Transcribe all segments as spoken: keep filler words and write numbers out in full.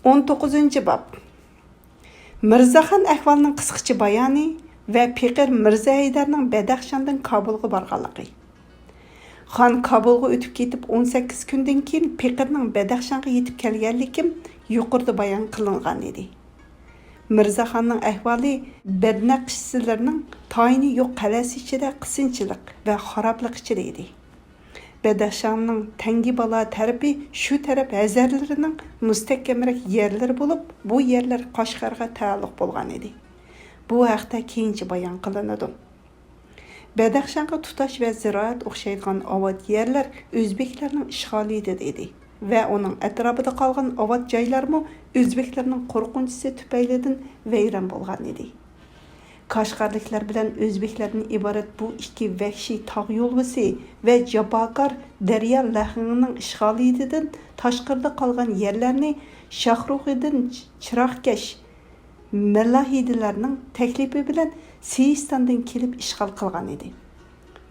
ئون توققۇزىنچى باب. مىرزاخان ئەھۋالنىڭ قىسقىچە بايانى ۋە پېقىر مىرزا ھەيدەرنىڭ بەدەخشاندىن كابۇلغا بارغانلىقى. خان كابۇلغا ئۆتۈپ كېتىپ ئون سەككىز كۈندىن كېيىن پېقىرنىڭ بەدەخشانغا يېتىپ كەلگەنلىكىم يۇقىرىدا بايان قىلىنغان ئىدى. مىرزاخاننىڭ ئەھۋالى بەدنەقىشچىلەرنىڭ تايىنى يوق قەلئەسى ئىچىدە قىسىنچىلىق ۋە خارابلىق ئىچىدە ئىدى. بەدەخشاننىڭ تەڭگىبالا تەرىپى شۇ تەرەپ ھەزەرلىرىنىڭ مۇستەھكەمرەك يەرلىرى بولۇپ، بۇ يەرلەر قەشقەرگە تەئەللۇق بولغان ئىدى. بۇ ھەقتە كېيىنچە بايان قىلىنىدۇ. بەدەخشانغا تۇتاش ۋە زىرائەت ئوخشايدىغان ئاۋات يەرلەر ئۆزبېكلەرنىڭ ئىشغالىيىتىدە ئىدى ۋە ئۇنىڭ ئەتراپىدا قالغان ئاۋات جايلارمۇ ئۆزبېكلەرنىڭ قورقۇنچىسى تۈپەيلىدىن ۋەيران بولغان ئىدى. كاشغەرلىكلەر بىلەن ئۆزبېكلەردىن ئىبارەت بۇ ئىككى ۋەھشىي تاغ يولۋىسى ۋە جاپاكار دەريا لەخىڭىنىڭ ئىشغالىيىتىدىن تاشقىرىدا قالغان يەرلەرنى شاھرۇخىدىن چىراغكەش مەلاھىدىلەرنىڭ تەكلىپى بىلەن سىيىستاندىن كېلىپ ئىشغال قىلغان ئىدى.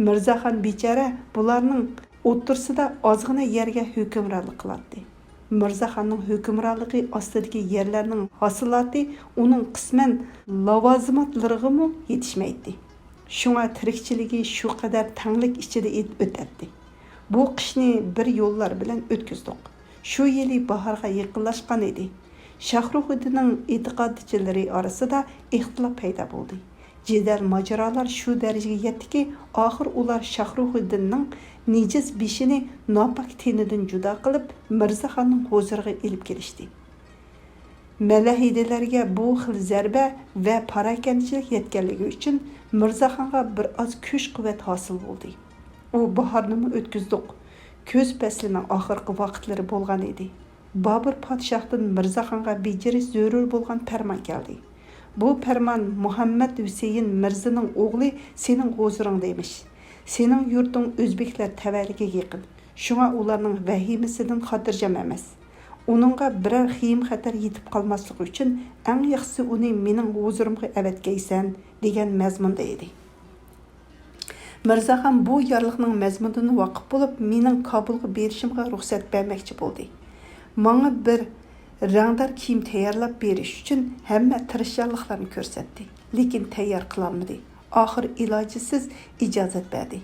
مىرزاخان بىچارە بۇلارنىڭ ئوتتۇرىسىدا ئازغىنە يەرگە ھۆكۈمرانلىق قىلاتتى. مىرزاخاننىڭ ھۆكۈمرانلىقى ئاستىدىكى يەرلەرنىڭ ھاسىلاتى ئۇنىڭ قىسمەن لاۋازىماتلىرىغىمۇ يېتىشمەيتتى. شۇڭا تىرىكچىلىكى شۇ قەدەر تەڭلىك ئىچىدە ئۆتەتتى. بۇ قىشنى بىر يوللار بىلەن ئۆتكۈزدۇق. شۇ يىلى باھارغا يېقىنلاشقان ئىدى. شاھرۇخىدىننىڭ ئېتىقادچىلىرى ئارىسىدا ئىختىلاپ پەيدا بولدى. جېدەل ماجىرالار شۇ دەرىجىگە يەتتىكى، ئاخىر ئۇلار شاھرۇخىدىننىڭ نىجىس بېشىنى ناپاك تېنىدىن جۇدا قىلىپ، مىرزاخاننىڭ ھۇزۇرىغا ئېلىپ كېلىشتى. مەلەھىدىلەرگە بۇ خىل زەربە ۋە پاراكەندىچىلىك يەتكەنلىكى ئۈچۈن مىرزاخانغا بىر ئاز كۈچ-قۇۋۋەت ھاسىل بولدى. ئۇ باھارنىمۇ ئۆتكۈزدۇق. كۈز پەسلىنىڭ ئاخىرقى ۋاقىتلىرى بولغان ئىدى. بابۇر پادىشاھتىن مىرزاخانغا بېجىرىش زۆرۈر بولغان پەرمان كەلدى. بۇ پەرمان مۇھەممەد ھۈسەيىن مىرزىنىڭ ئوغلى سېنىڭ ھۇزۇرۇڭدا ئىمىش. سېنىڭ يۇرتۇڭ ئۆزبېكلەر تەۋەلىكىگە يېقىن. شۇڭا ئۇلارنىڭ ۋەھىمىسىدىن خاتىرجەم ئەمەس. ئۇنىڭغا بىرەر خېيىم-خەتەر يېتىپ قالماسلىقى ئۈچۈن ئەڭ ياخشىسى ئۇنى مېنىڭ ھۇزۇرۇمغا ئەۋەتكەيسەن، دېگەن مەزمۇندا ئىدى. مىرزاخان بۇ يارلىقنىڭ مەزمۇنىدىن ۋاقىپ بولۇپ، مېنىڭ كابۇلغا بېرىشىمغا رۇخسەت بەرمەكچى بولدى. ماڭا بىر رەڭدار كىيىم تەييارلاپ بېرىش ئۈچۈن ھەممە تىرىشچانلىقلارنى كۆرسەتتى، لېكىن تەييار قىلالمىدى. ئاخىر ئىلاجىسىز ئىجازەت بەردى.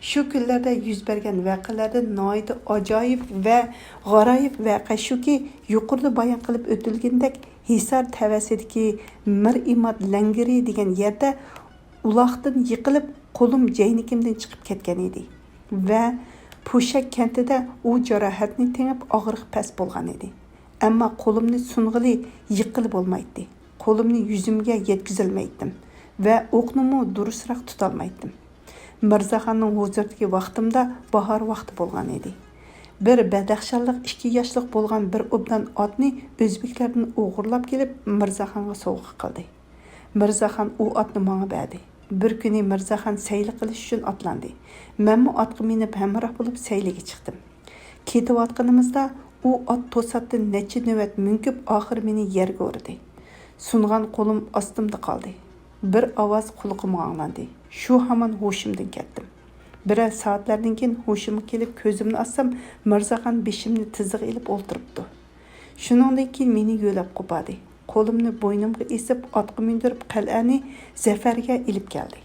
شۇ كۈنلەردە يۈز بەرگەن ۋەقەلەردىن ناھايىتى ئاجايىپ ۋە غارايىپ ۋەقە شۇكى، يۇقىرىدا بايان قىلىپ ئۆتۈلگىنىدەك، ھىسار تەۋەسىدىكى مىر ئىماد لەڭگىرى دېگەن يەردە ئۇلاقتىن يىقىلىپ، قولۇم جەينىكىمدىن چىقىپ كەتكەن ئىدى ۋە پۇشەك كەنتىدە ئۇ جاراھەتنى تېڭىپ، ئاغرىق پەس بولغان ئىدى. ئەمما قولۇمنى سۇنغىلى، يىققىلى بولمايتتى. قولۇمنى يۈزۈمگە يەتكۈزەلمەيتتىم ۋە ئوقنىمۇ دۇرۇسراق تۇتالمايتتىم. مىرزاخاننىڭ ھۇزۇرىدىكى ۋاقتىمدا باھار ۋاقتى بولغان ئىدى. بىر بەدەخشانلىق ئىككى ياشلىق بولغان بىر ئوبدان ئاتنى ئۆزبېكلەردىن ئوغرىلاپ كېلىپ، مىرزاخانغا سوۋغا قىلدى. مىرزاخان ئۇ ئاتنى ماڭا بەردى. بىر كۈنى مىرزاخان سەيلە قىلىش ئۈچۈن ئاتلاندى. مەنمۇ ئاتقا مىنىپ ھەمراھ بولۇپ سەيلىگە چىقتىم. كېتىۋاتقىنىمىزدا ئۇ ئات توساتتىن نەچچە نۆۋەت مۆڭكۈپ، ئاخىرى مېنى يەرگە ئۇردى. سۇنغان قولۇم ئاستىمدا قالدى. بىر ئاۋاز قۇلىقىمغا ئاڭلاندى. شۇ ھامان ھوشۇمدىن كەتتىم. بىرەر سائەتلەردىن كېيىن ھوشۇمغا كېلىپ كۆزۈمنى ئاچسام، مىرزاخان بېشىمنى تىزىغا ئېلىپ ئولتۇرۇپتۇ. شۇنىڭدىن كېيىن مېنى يۆلەپ قوپاردى. قولۇمنى بوينۇمغا ئېسىپ، ئاتقا مىندۈرۈپ، قەلئەنى زەفەرگە ئېلىپ كەلدى.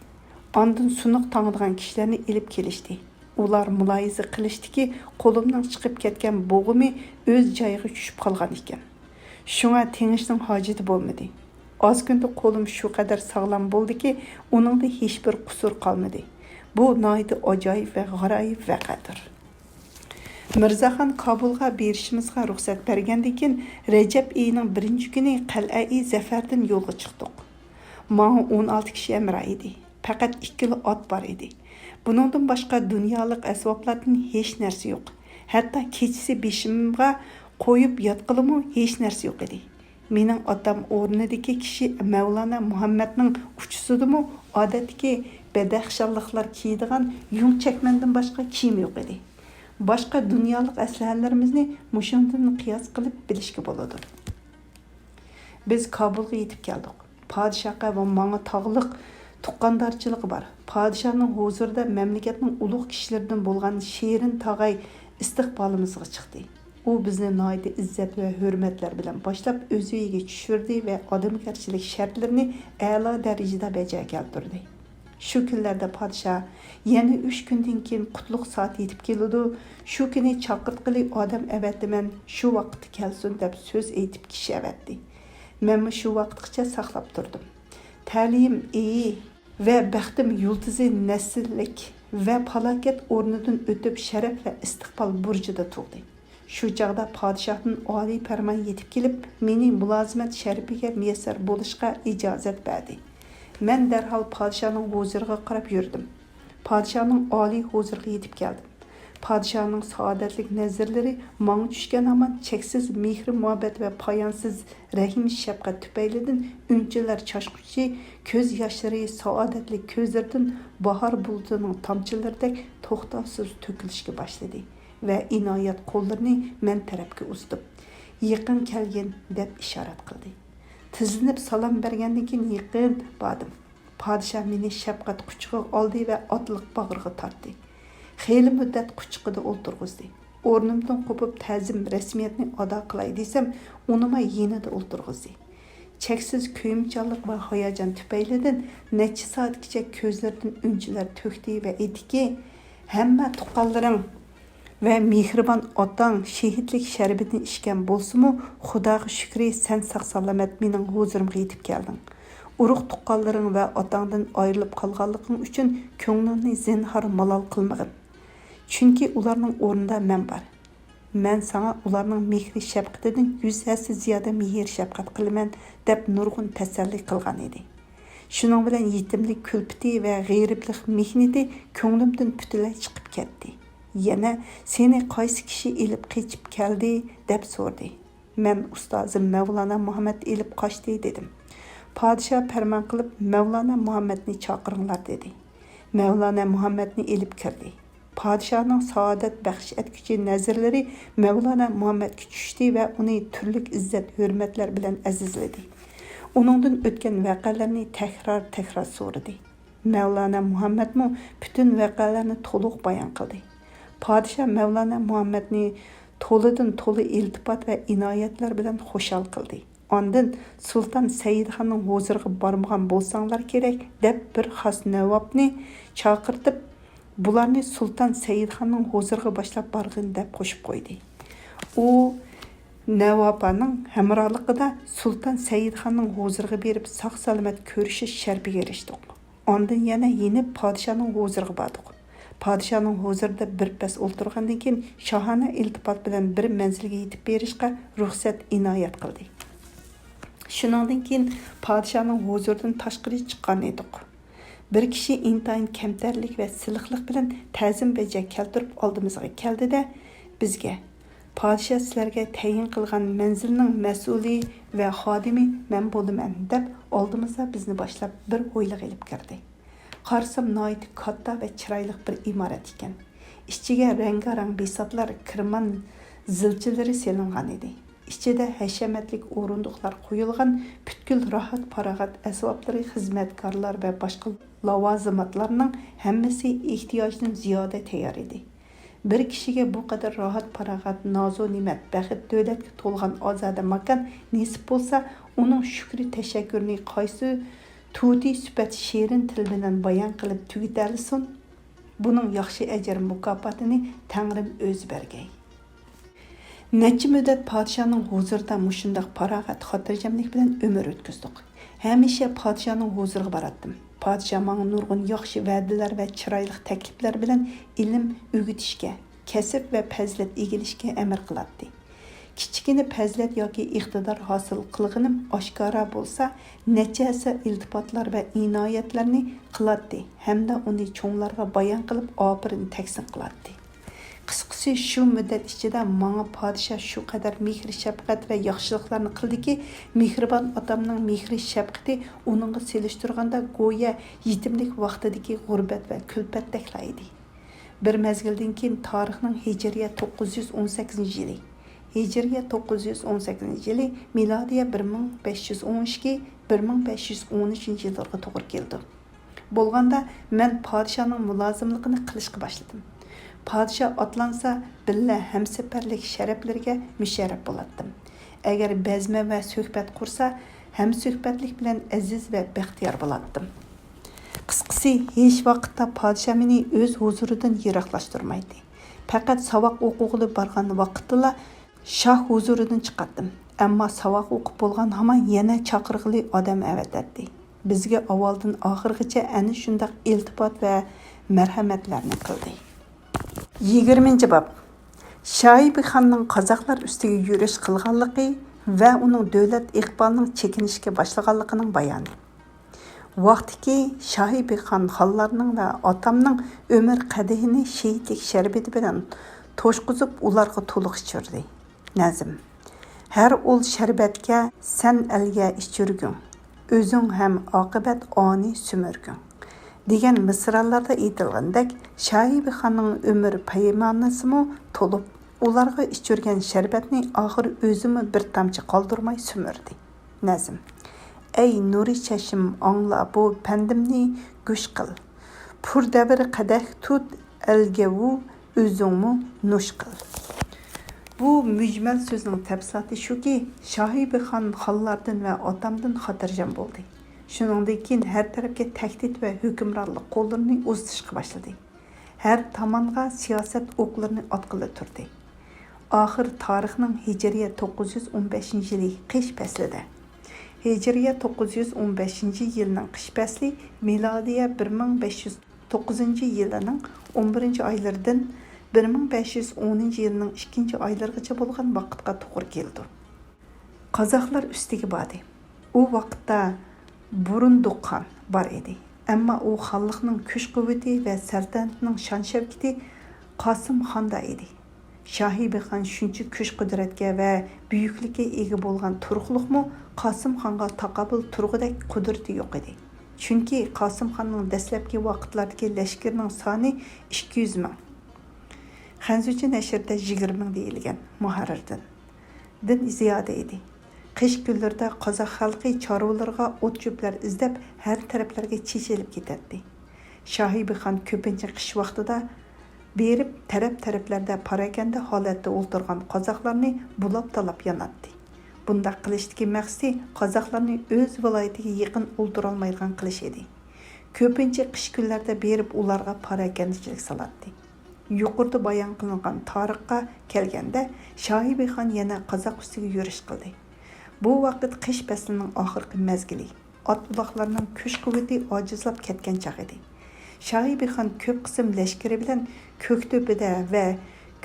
ئاندىن سۇنۇق تاڭىدىغان كىشىلەرنى ئېلىپ كېلىشتى. ئۇلار مۇلاھىزە قىلىشتىكى، قولۇمنىڭ چىقىپ كەتكەن بوغۇمى ئۆز جايىغا چۈشۈپ قالغان ئىكەن. شۇڭا تېڭىشنىڭ ھاجىتى بولمىدى. ئاز كۈندە قولۇم شۇ قەدەر ساغلام بولدىكى، ئۇنىڭدا ھېچبىر قۇسۇر قالمىدى. بۇ ناھايىتى ئاجايىپ ۋە غارايىپ ۋەقەدۇر. مىرزاخان كابۇلغا بېرىشىمىزغا رۇخسەت بەرگەندىن كېيىن، رەجەب ئېيىنىڭ بىرىنچى كۈنى قەلئەئى زەفەردىن يولغا چىقتۇق. ماڭا ئون ئالتە كىشى ھەمراھ ئىدى. پەقەت ئىككىلا ئات بار ئىدى. بۇنىڭدىن باشقا دۇنيالىق ئەسۋابلاردىن ھېچ نەرسە يوق. ھەتتا كېچىسى بېشىمغا قويۇپ ياتقىلىمۇ ھېچ نەرسە يوق ئىدى. مېنىڭ ئاتام ئورنىدىكى كىشى مەۋلانا مۇھەممەدنىڭ ئۇچىسىدىمۇ ئادەتتىكى بەدەخشانلىقلار كىيىدىغان يۇڭ چەكمەندىن باشقا كىيىم يوق ئىدى. باشقا دۇنيالىق ئەسلىھەلىرىمىزنى مۇشۇنىڭدىن قىياس قىلىپ بىلىشكە بولىدۇ. بىز كابۇلغا يېتىپ كەلدۇق. پادىشاھقا ۋە ماڭا تاغلىق تۇغقاندارچىلىقى بار، پادىشاھنىڭ ھۇزۇرىدا مەملىكەتنىڭ ئۇلۇغ كىشىلىرىدىن بولغان شېرىن تاغاي ئىستىقبالىمىزغا چىقتى. ئۇ ئۇ بىزنى ناھايىتى ئىززەت ۋە ھۆرمەتلەر بىلەن باشلاپ، ئۆز ئۆيىگە چۈشۈردى ۋە ئادەمگەرچىلىك شەرتلىرىنى ئەلا دەرىجىدە بەجا كەلتۈردى. شۇ كۈنلەردە پادىشاھ يەنە ئۈچ كۈندىن كېيىن قۇتلۇق سائەت يېتىپ كېلىدۇ، شۇ كۈنى چاقىرتقىلى ئادەم ئەۋەتىمەن، شۇ ۋاقىتتا كەلسۇن دەپ سۆز ئېيتىپ كىشى ئەۋەتتى. مەنمۇ شۇ ۋاقىتقىچە ساقلاپ تۇردۇم. تەلىيىم ئېيى ۋە بەختىم يۇلتۇزى نەسىللىك ۋە پالاكەت ئورنىدىن ئۆتۈپ، شەرەپ ۋە ئىستىقبال بۇرجىدا تۇغدى. شۇ چاغدا پادىشاھتىن ئالىي پەرمان يېتىپ كېلىپ، مېنى مۇلازىمەت شەرىپىگە مۇيەسسەر بولۇشقا ئىجازەت بەردى. مەن دەرھال پادىشاھنىڭ ھۇزۇرىغا قاراپ يۈردۈم. پادىشاھنىڭ ئالىي ھۇزۇرىغا يېتىپ كەلدىم. پادىشاھنىڭ سائادەتلىك نەزەرلىرى ماڭا چۈشكەن ھامان چەكسىز مېھرى-مۇھەببەت ۋە پايانسىز رەھىم-شەپقەت تۈپەيلىدىن ئۈنچىلەر چاچقۇچى كۆز ياشلىرى سائادەتلىك كۆزلىرىدىن باھار بۇلۇتىنىڭ تامچىلىرىدەك توختاۋسىز تۆكۈلۈشكە باشلىدى ۋە ئىنايەت قوللىرىنى مەن تەرەپكە ئۇزىتىپ، «يېقىن كەلگىن» دەپ ئىشارەت قىلدى. تىزلىنىپ سالام بەرگەندىن كېيىن يېقىن باردىم. پادىشاھ مېنى شەپقەت قۇچىقىغا ئالدى ۋە ئاتىلىق باغرىغا تارتتى. خېلى مۇددەت قۇچىقىدا ئولتۇرغۇزدى. ئورنۇمدىن قوپۇپ تەزىم رەسمىيەتنى ئادا قىلاي دېسەم، ئۇنىمۇ يېنىدا ئولتۇرغۇزدى. چەكسىز كۆيۈمچانلىق ۋە ھاياجان تۈپەيلىدىن نەچچە سائەتكىچە كۆزلىرىدىن ئۈنچىلەر تۆكتى ۋە ئېيتتىكى، ھەممە تۇغقانلىرىڭ ۋە مېھرىبان ئاتاڭ شېھىتلىك شەربىتىنى ئىچكەن بولسىمۇ، خۇداغا شۈكرى، سەن ساق-سالامەت مېنىڭ ھۇزۇرۇمغا يېتىپ كەلدىڭ. ئۇرۇق-تۇغقانلىرىڭ ۋە ئاتاڭدىن ئايرىلىپ قالغانلىقىڭ ئۈچۈن كۆڭلۈڭنى زىنھار مالال قىلمىغىن. چۈنكى ئۇلارنىڭ ئورنىدا مەن بار. مەن ساڭا ئۇلارنىڭ مېھرى-شەپقىتىدىن يۈز ھەسسە زىيادە مېھىر-شەپقەت قىلىمەن، دەپ نۇرغۇن تەسەللى قىلغان ئىدى. شۇنىڭ بىلەن يېتىملىك كۈلپىتى ۋە غېرىبلىق مېھنىتى كۆڭلۈمدىن پۈتۈنلەي چىقىپ كەتتى. يەنە، «سېنى قايسى كىشى ئېلىپ قېچىپ كەلدى؟» دەپ سورىدى. مەن، «ئۇستازىم مەۋلانا مۇھەممەد ئېلىپ قاچتى» دېدىم. پادىشاھ پەرمان قىلىپ، «مەۋلانا مۇھەممەدنى چاقىرىڭلار» دېدى. مەۋلانا مۇھەممەدنى ئېلىپ كىردى. پادىشاھنىڭ سائادەت بەخش ئەتكۈچى نەزەرلىرى مەۋلانا مۇھەممەدكە چۈشتى ۋە ئۇنى تۈرلۈك ئىززەت-ھۆرمەتلەر بىلەن ئەزىزلىدى. ئۇنىڭدىن ئۆتكەن ۋەقەلەرنى تەكرار-تەكرار سورىدى. مەۋلانا مۇھەممەدمۇ پۈتۈن ۋەقەلەرنى تولۇق بايان قىلدى. پادىشاھ مەۋلانا مۇھەممەدنى تولىدىن تولا ئىلتىپات ۋە ئىنايەتلەر بىلەن خۇشال قىلدى. ئاندىن، «سۇلتان سەئىدخاننىڭ ھۇزۇرىغا بارمىغان بولساڭلار كېرەك» دەپ، بىر خاس ناۋابنى چاقىرتىپ، «بۇلارنى سۇلتان سەئىدخاننىڭ ھۇزۇرىغا باشلاپ بارغىن» دەپ قوشۇپ قويدى. ئۇ ناۋابنىڭ ھەمراھلىقىدا سۇلتان سەئىدخاننىڭ ھۇزۇرىغا بېرىپ، ساق-سالامەت كۆرۈشۈش شەرىپىگە ئېرىشتۇق. ئاندىن يەنە يېنىپ پادىشاھنىڭ ھۇزۇرىغا باردۇق. پادىشاھنىڭ ھۇزۇرىدا بىر پەس ئولتۇرغاندىن كېيىن، شاھانە ئىلتىپات بىلەن بىر مەنزىلگە يېتىپ بېرىشقا رۇخسەت ئىنايەت قىلدى. شۇنىڭدىن كېيىن پادىشاھنىڭ ھۇزۇرىدىن تاشقىرى چىققان ئىدۇق. بىر كىشى ئىنتايىن كەمتەرلىك ۋە سىلىقلىق بىلەن تەزىم بەجە كەلتۈرۈپ ئالدىمىزغا كەلدى-دە، بىزگە، «پادىشاھ سىلەرگە تەيىن قىلغان مەنزىلنىڭ مەسئۇلى ۋە خادىمى مەن بولىمەن» دەپ، ئالدىمىزدا بىزنى باشلاپ بىر ھويلىغا ئېلىپ كىردى. قارىسام، ناھايىتى كاتتا ۋە چىرايلىق بىر ئىمارەت ئىكەن. ئىچىگە رەڭگارەڭ بىساتلار، كىرمان زىلچىلىرى سېلىنغان ئىدى. ئىچىدە ھەشەمەتلىك ئورۇندۇقلار قويۇلغان، پۈتكۈل راھەت-پاراغەت ئەسۋابلىرى، خىزمەتكارلار ۋە باشقا لاۋازىماتلارنىڭ ھەممىسى ئېھتىياجدىن زىيادە تەييار ئىدى. بىر كىشىگە بۇ قەدەر راھەت-پاراغەت، نازۇ-نېمەت، بەخت-دۆلەتكە تولغان ئازادە ماكان نېسىپ بولسا، ئۇنىڭ شۈكرى-تەشەككۈرىنى قايسى تۇتى سۈپەت شېرىن تىل بىلەن بايان قىلىپ تۈگىتەلىسۇن؟ بۇنىڭ ياخشى ئەجىر-مۇكاپاتىنى تەڭرىم ئۆزى بەرگەي. نەچچە مۇددەت پادىشاھنىڭ ھۇزۇرىدا مۇشۇنداق پاراغەت-خاتىرجەملىك بىلەن ئۆمۈر ئۆتكۈزدۇق. ھەمىشە پادىشاھنىڭ ھۇزۇرىغا باراتتىم. پادىشاھ ماڭا نۇرغۇن ياخشى ۋەدىلەر ۋە چىرايلىق تەكلىپلەر بىلەن ئىلىم ئۆگىتىشكە، كەسىپ ۋە پەزىلەت ئىگىلىشكە ئەمر قىلاتتى. كىچىككىنە پەزىلەت ياكى ئىقتىدار ھاسىل قىلغىنىم ئاشكارا بولسا، نەچچە ھەسسە ئىلتىپاتلار ۋە ئىنايەتلەرنى قىلاتتى ھەمدە ئۇنى چوڭلارغا بايان قىلىپ، ئاپىرىن تەھسىن قىلاتتى. قىسقىسى، شۇ مۇددەت ئىچىدە ماڭا پادىشاھ شۇ قەدەر مېھرى-شەپقەت ۋە ياخشىلىقلارنى قىلدىكى، مېھرىبان ئاتامنىڭ مېھرى-شەپقىتى ئۇنىڭغا سېلىشتۇرغاندا گويا يېتىملىك ۋاقتىدىكى غۇربەت ۋە كۈلپەتتەكلا ئىدى. بىر مەزگىلدىن كېيىن تارىخنىڭ ھىجرىيە توققۇز يۈز ئون سەككىزىنچى يىلى، ھىجرىيە توققۇز يۈز ئون سەككىزىنچى يىلى، مىلادىيە بىر مىڭ بەش يۈز ئون ئىككى، بىر مىڭ بەش يۈز ئون ئۈچىنچى يىللىرىغا توغرا كېلىدۇ. بولغاندا، مەن پادىشاھنىڭ مۇلازىملىقىنى قىلىشقا باشلىدىم. پادىشاھ ئاتلانسا، بىللە ھەمسەپەرلىك شەرەپلىرىگە مۇشەررەپ بولاتتىم. ئەگەر بەزمە ۋە سۆھبەت قۇرسا، ھەمسۆھبەتلىك بىلەن ئەزىز ۋە بەختىيار بولاتتىم. قىسقىسى، ھېچ ۋاقىتتا پادىشاھ مېنى ئۆز ھۇزۇرىدىن يىراقلاشتۇرمايتتى. پەقەت ساۋاق ئوقۇغىلى بارغان ۋاقىتتىلا شاھ ھۇزۇرىدىن چىقاتتىم. ئەمما ساۋاق ئوقۇپ بولغان ھامان يەنە چاقىرغىلى ئادەم ئەۋەتەتتى. بىزگە ئاۋۋالدىن ئاخىرغىچە ئەنە شۇنداق ئىلتىپات ۋە مەرھەمەتلەرنى قىلدى. يىگىرمىنچى باب. شاھى بىخاننىڭ قازاقلار ئۈستىگە يۈرۈش قىلغانلىقى ۋە ئۇنىڭ دۆلەت ئىقبالىنىڭ چېكىنىشكە باشلىغانلىقىنىڭ بايانى. ۋاقتىكى شاھى بىخان خانلارنىڭ ۋە ئاتامنىڭ ئۆمۈر قەدىھىنى شېھىتلىك شەربىتى بىلەن توشقۇزۇپ، ئۇلارغا تولۇق ئىچۈردى. نەزم. ھەر ئۇل شەربەتكە سەن ئەلگە ئىچۈرگۈڭ، ئۆزۈڭ ھەم ئاقىۋەت ئانى سۈمۈرگۈڭ، دېگەن مىسرالاردا ئېيتىلغىنىدەك، شاھى بىخاننىڭ ئۆمۈر پەيمانىسىمۇ تولۇپ، ئۇلارغا ئىچۈرگەن شەربەتنى ئاخىر ئۆزىمۇ بىر تامچە قالدۇرماي سۈمۈردى. نەزم. ئەي نۇرى چەشم، ئاڭلا بۇ پەندىمنى، گۈش قىل. پۇر دەۋر قەدەھ تۇت، ئەلگە ۋۇ، ئۆزۈڭمۇ نوش قىل. بۇ مۈجمەل سۆزنىڭ تەپسىلاتى شۇكى، شاھى بىخان خانلاردىن ۋە ئاتامدىن خاتىرجەم بولدى. شۇنىڭدىن كېيىن ھەر تەرەپكە تەھدىت ۋە ھۆكۈمرانلىق قوللىرىنى ئۇزىتىشقا باشلىدى. ھەر تامانغا سىياسەت ئوقلىرىنى ئاتقىلى تۇردى. ئاخىر تارىخنىڭ ھىجرىيە توققۇز يۈز ئون بەشىنچى يىلى قىش پەسلىدە، ھىجرىيە توققۇز يۈز ئون بەشىنچى يىلنىڭ قىش پەسلى مىلادىيە بىر مىڭ بەش يۈز توققۇزىنچى يىلىنىڭ ئون بىرىنچى ئايلىرىدىن بىر مىڭ بەش يۈز ئونىنچى يىلىنىڭ ئىككىنچى ئايلىرىغىچە بولغان ۋاقىتقا توغرا كېلىدۇ. قازاقلار ئۈستىگە باردى. ئۇ ۋاقىتتا بۇرۇندۇق خان بار ئىدى. ئەمما ئۇ خانلىقنىڭ كۈچ-قۇۋۋىتى ۋە سەلتەنىتىنىڭ شان-شەۋكىتى قاسىم خاندا ئىدى. شاھى بىخان شۇنچە كۈچ-قۇدرەتكە ۋە بۈيۈكلۈككە ئىگە بولغان تۇرۇقلۇقمۇ قاسىم خانغا تاقابىل تۇرغۇدەك قۇدرىتى يوق ئىدى. چۈنكى قاسىم خاننىڭ دەسلەپكى ۋاقىتلاردىكى لەشكىرىنىڭ سانى ئىككى يۈز مىڭ. خەنزۇچە نەشرىدە يىگىرمە مىڭ دېيىلگەن، مۇھەررىردىن. دىن زىيادە ئىدى. قىش كۈنلىرىدە قازاق خەلقى چارۋىلىرىغا ئوت-چۆپلەر ئىزدەپ، ھەر تەرەپلەرگە چېچىلىپ كېتەتتى. شاھى بىخان كۆپىنچە قىش ۋاقتىدا بېرىپ، تەرەپ-تەرەپلەردە پاراكەندە ھالەتتە ئولتۇرغان قازاقلارنى بۇلاپ-تالاپ ياناتتى. بۇنداق قىلىشتىكى مەقسىتى قازاقلارنى ئۆز ۋىلايىتىگە يېقىن ئولتۇرالمايدىغان قىلىش ئىدى. كۆپىنچە قىش كۈنلەردە بېرىپ ئۇلارغا پاراكەندىچىلىك سالاتتى. يۇقىرىدا بايان قىلىنغان تارىخقا كەلگەندە، شاھى بىخان يەنە قازاق ئۈستىگە يۈرۈش قىلدى. بۇ ۋاقىت قىش پەسلىنىڭ ئاخىرقى مەزگىلى. ئات-ئۇلاقلارنىڭ كۈچ-قۇۋۋىتى ئاجىزلاپ كەتكەن چاغ ئىدى. شاھى بىخان كۆپ قىسىم لەشكىرى بىلەن كۆكتۆپىدە ۋە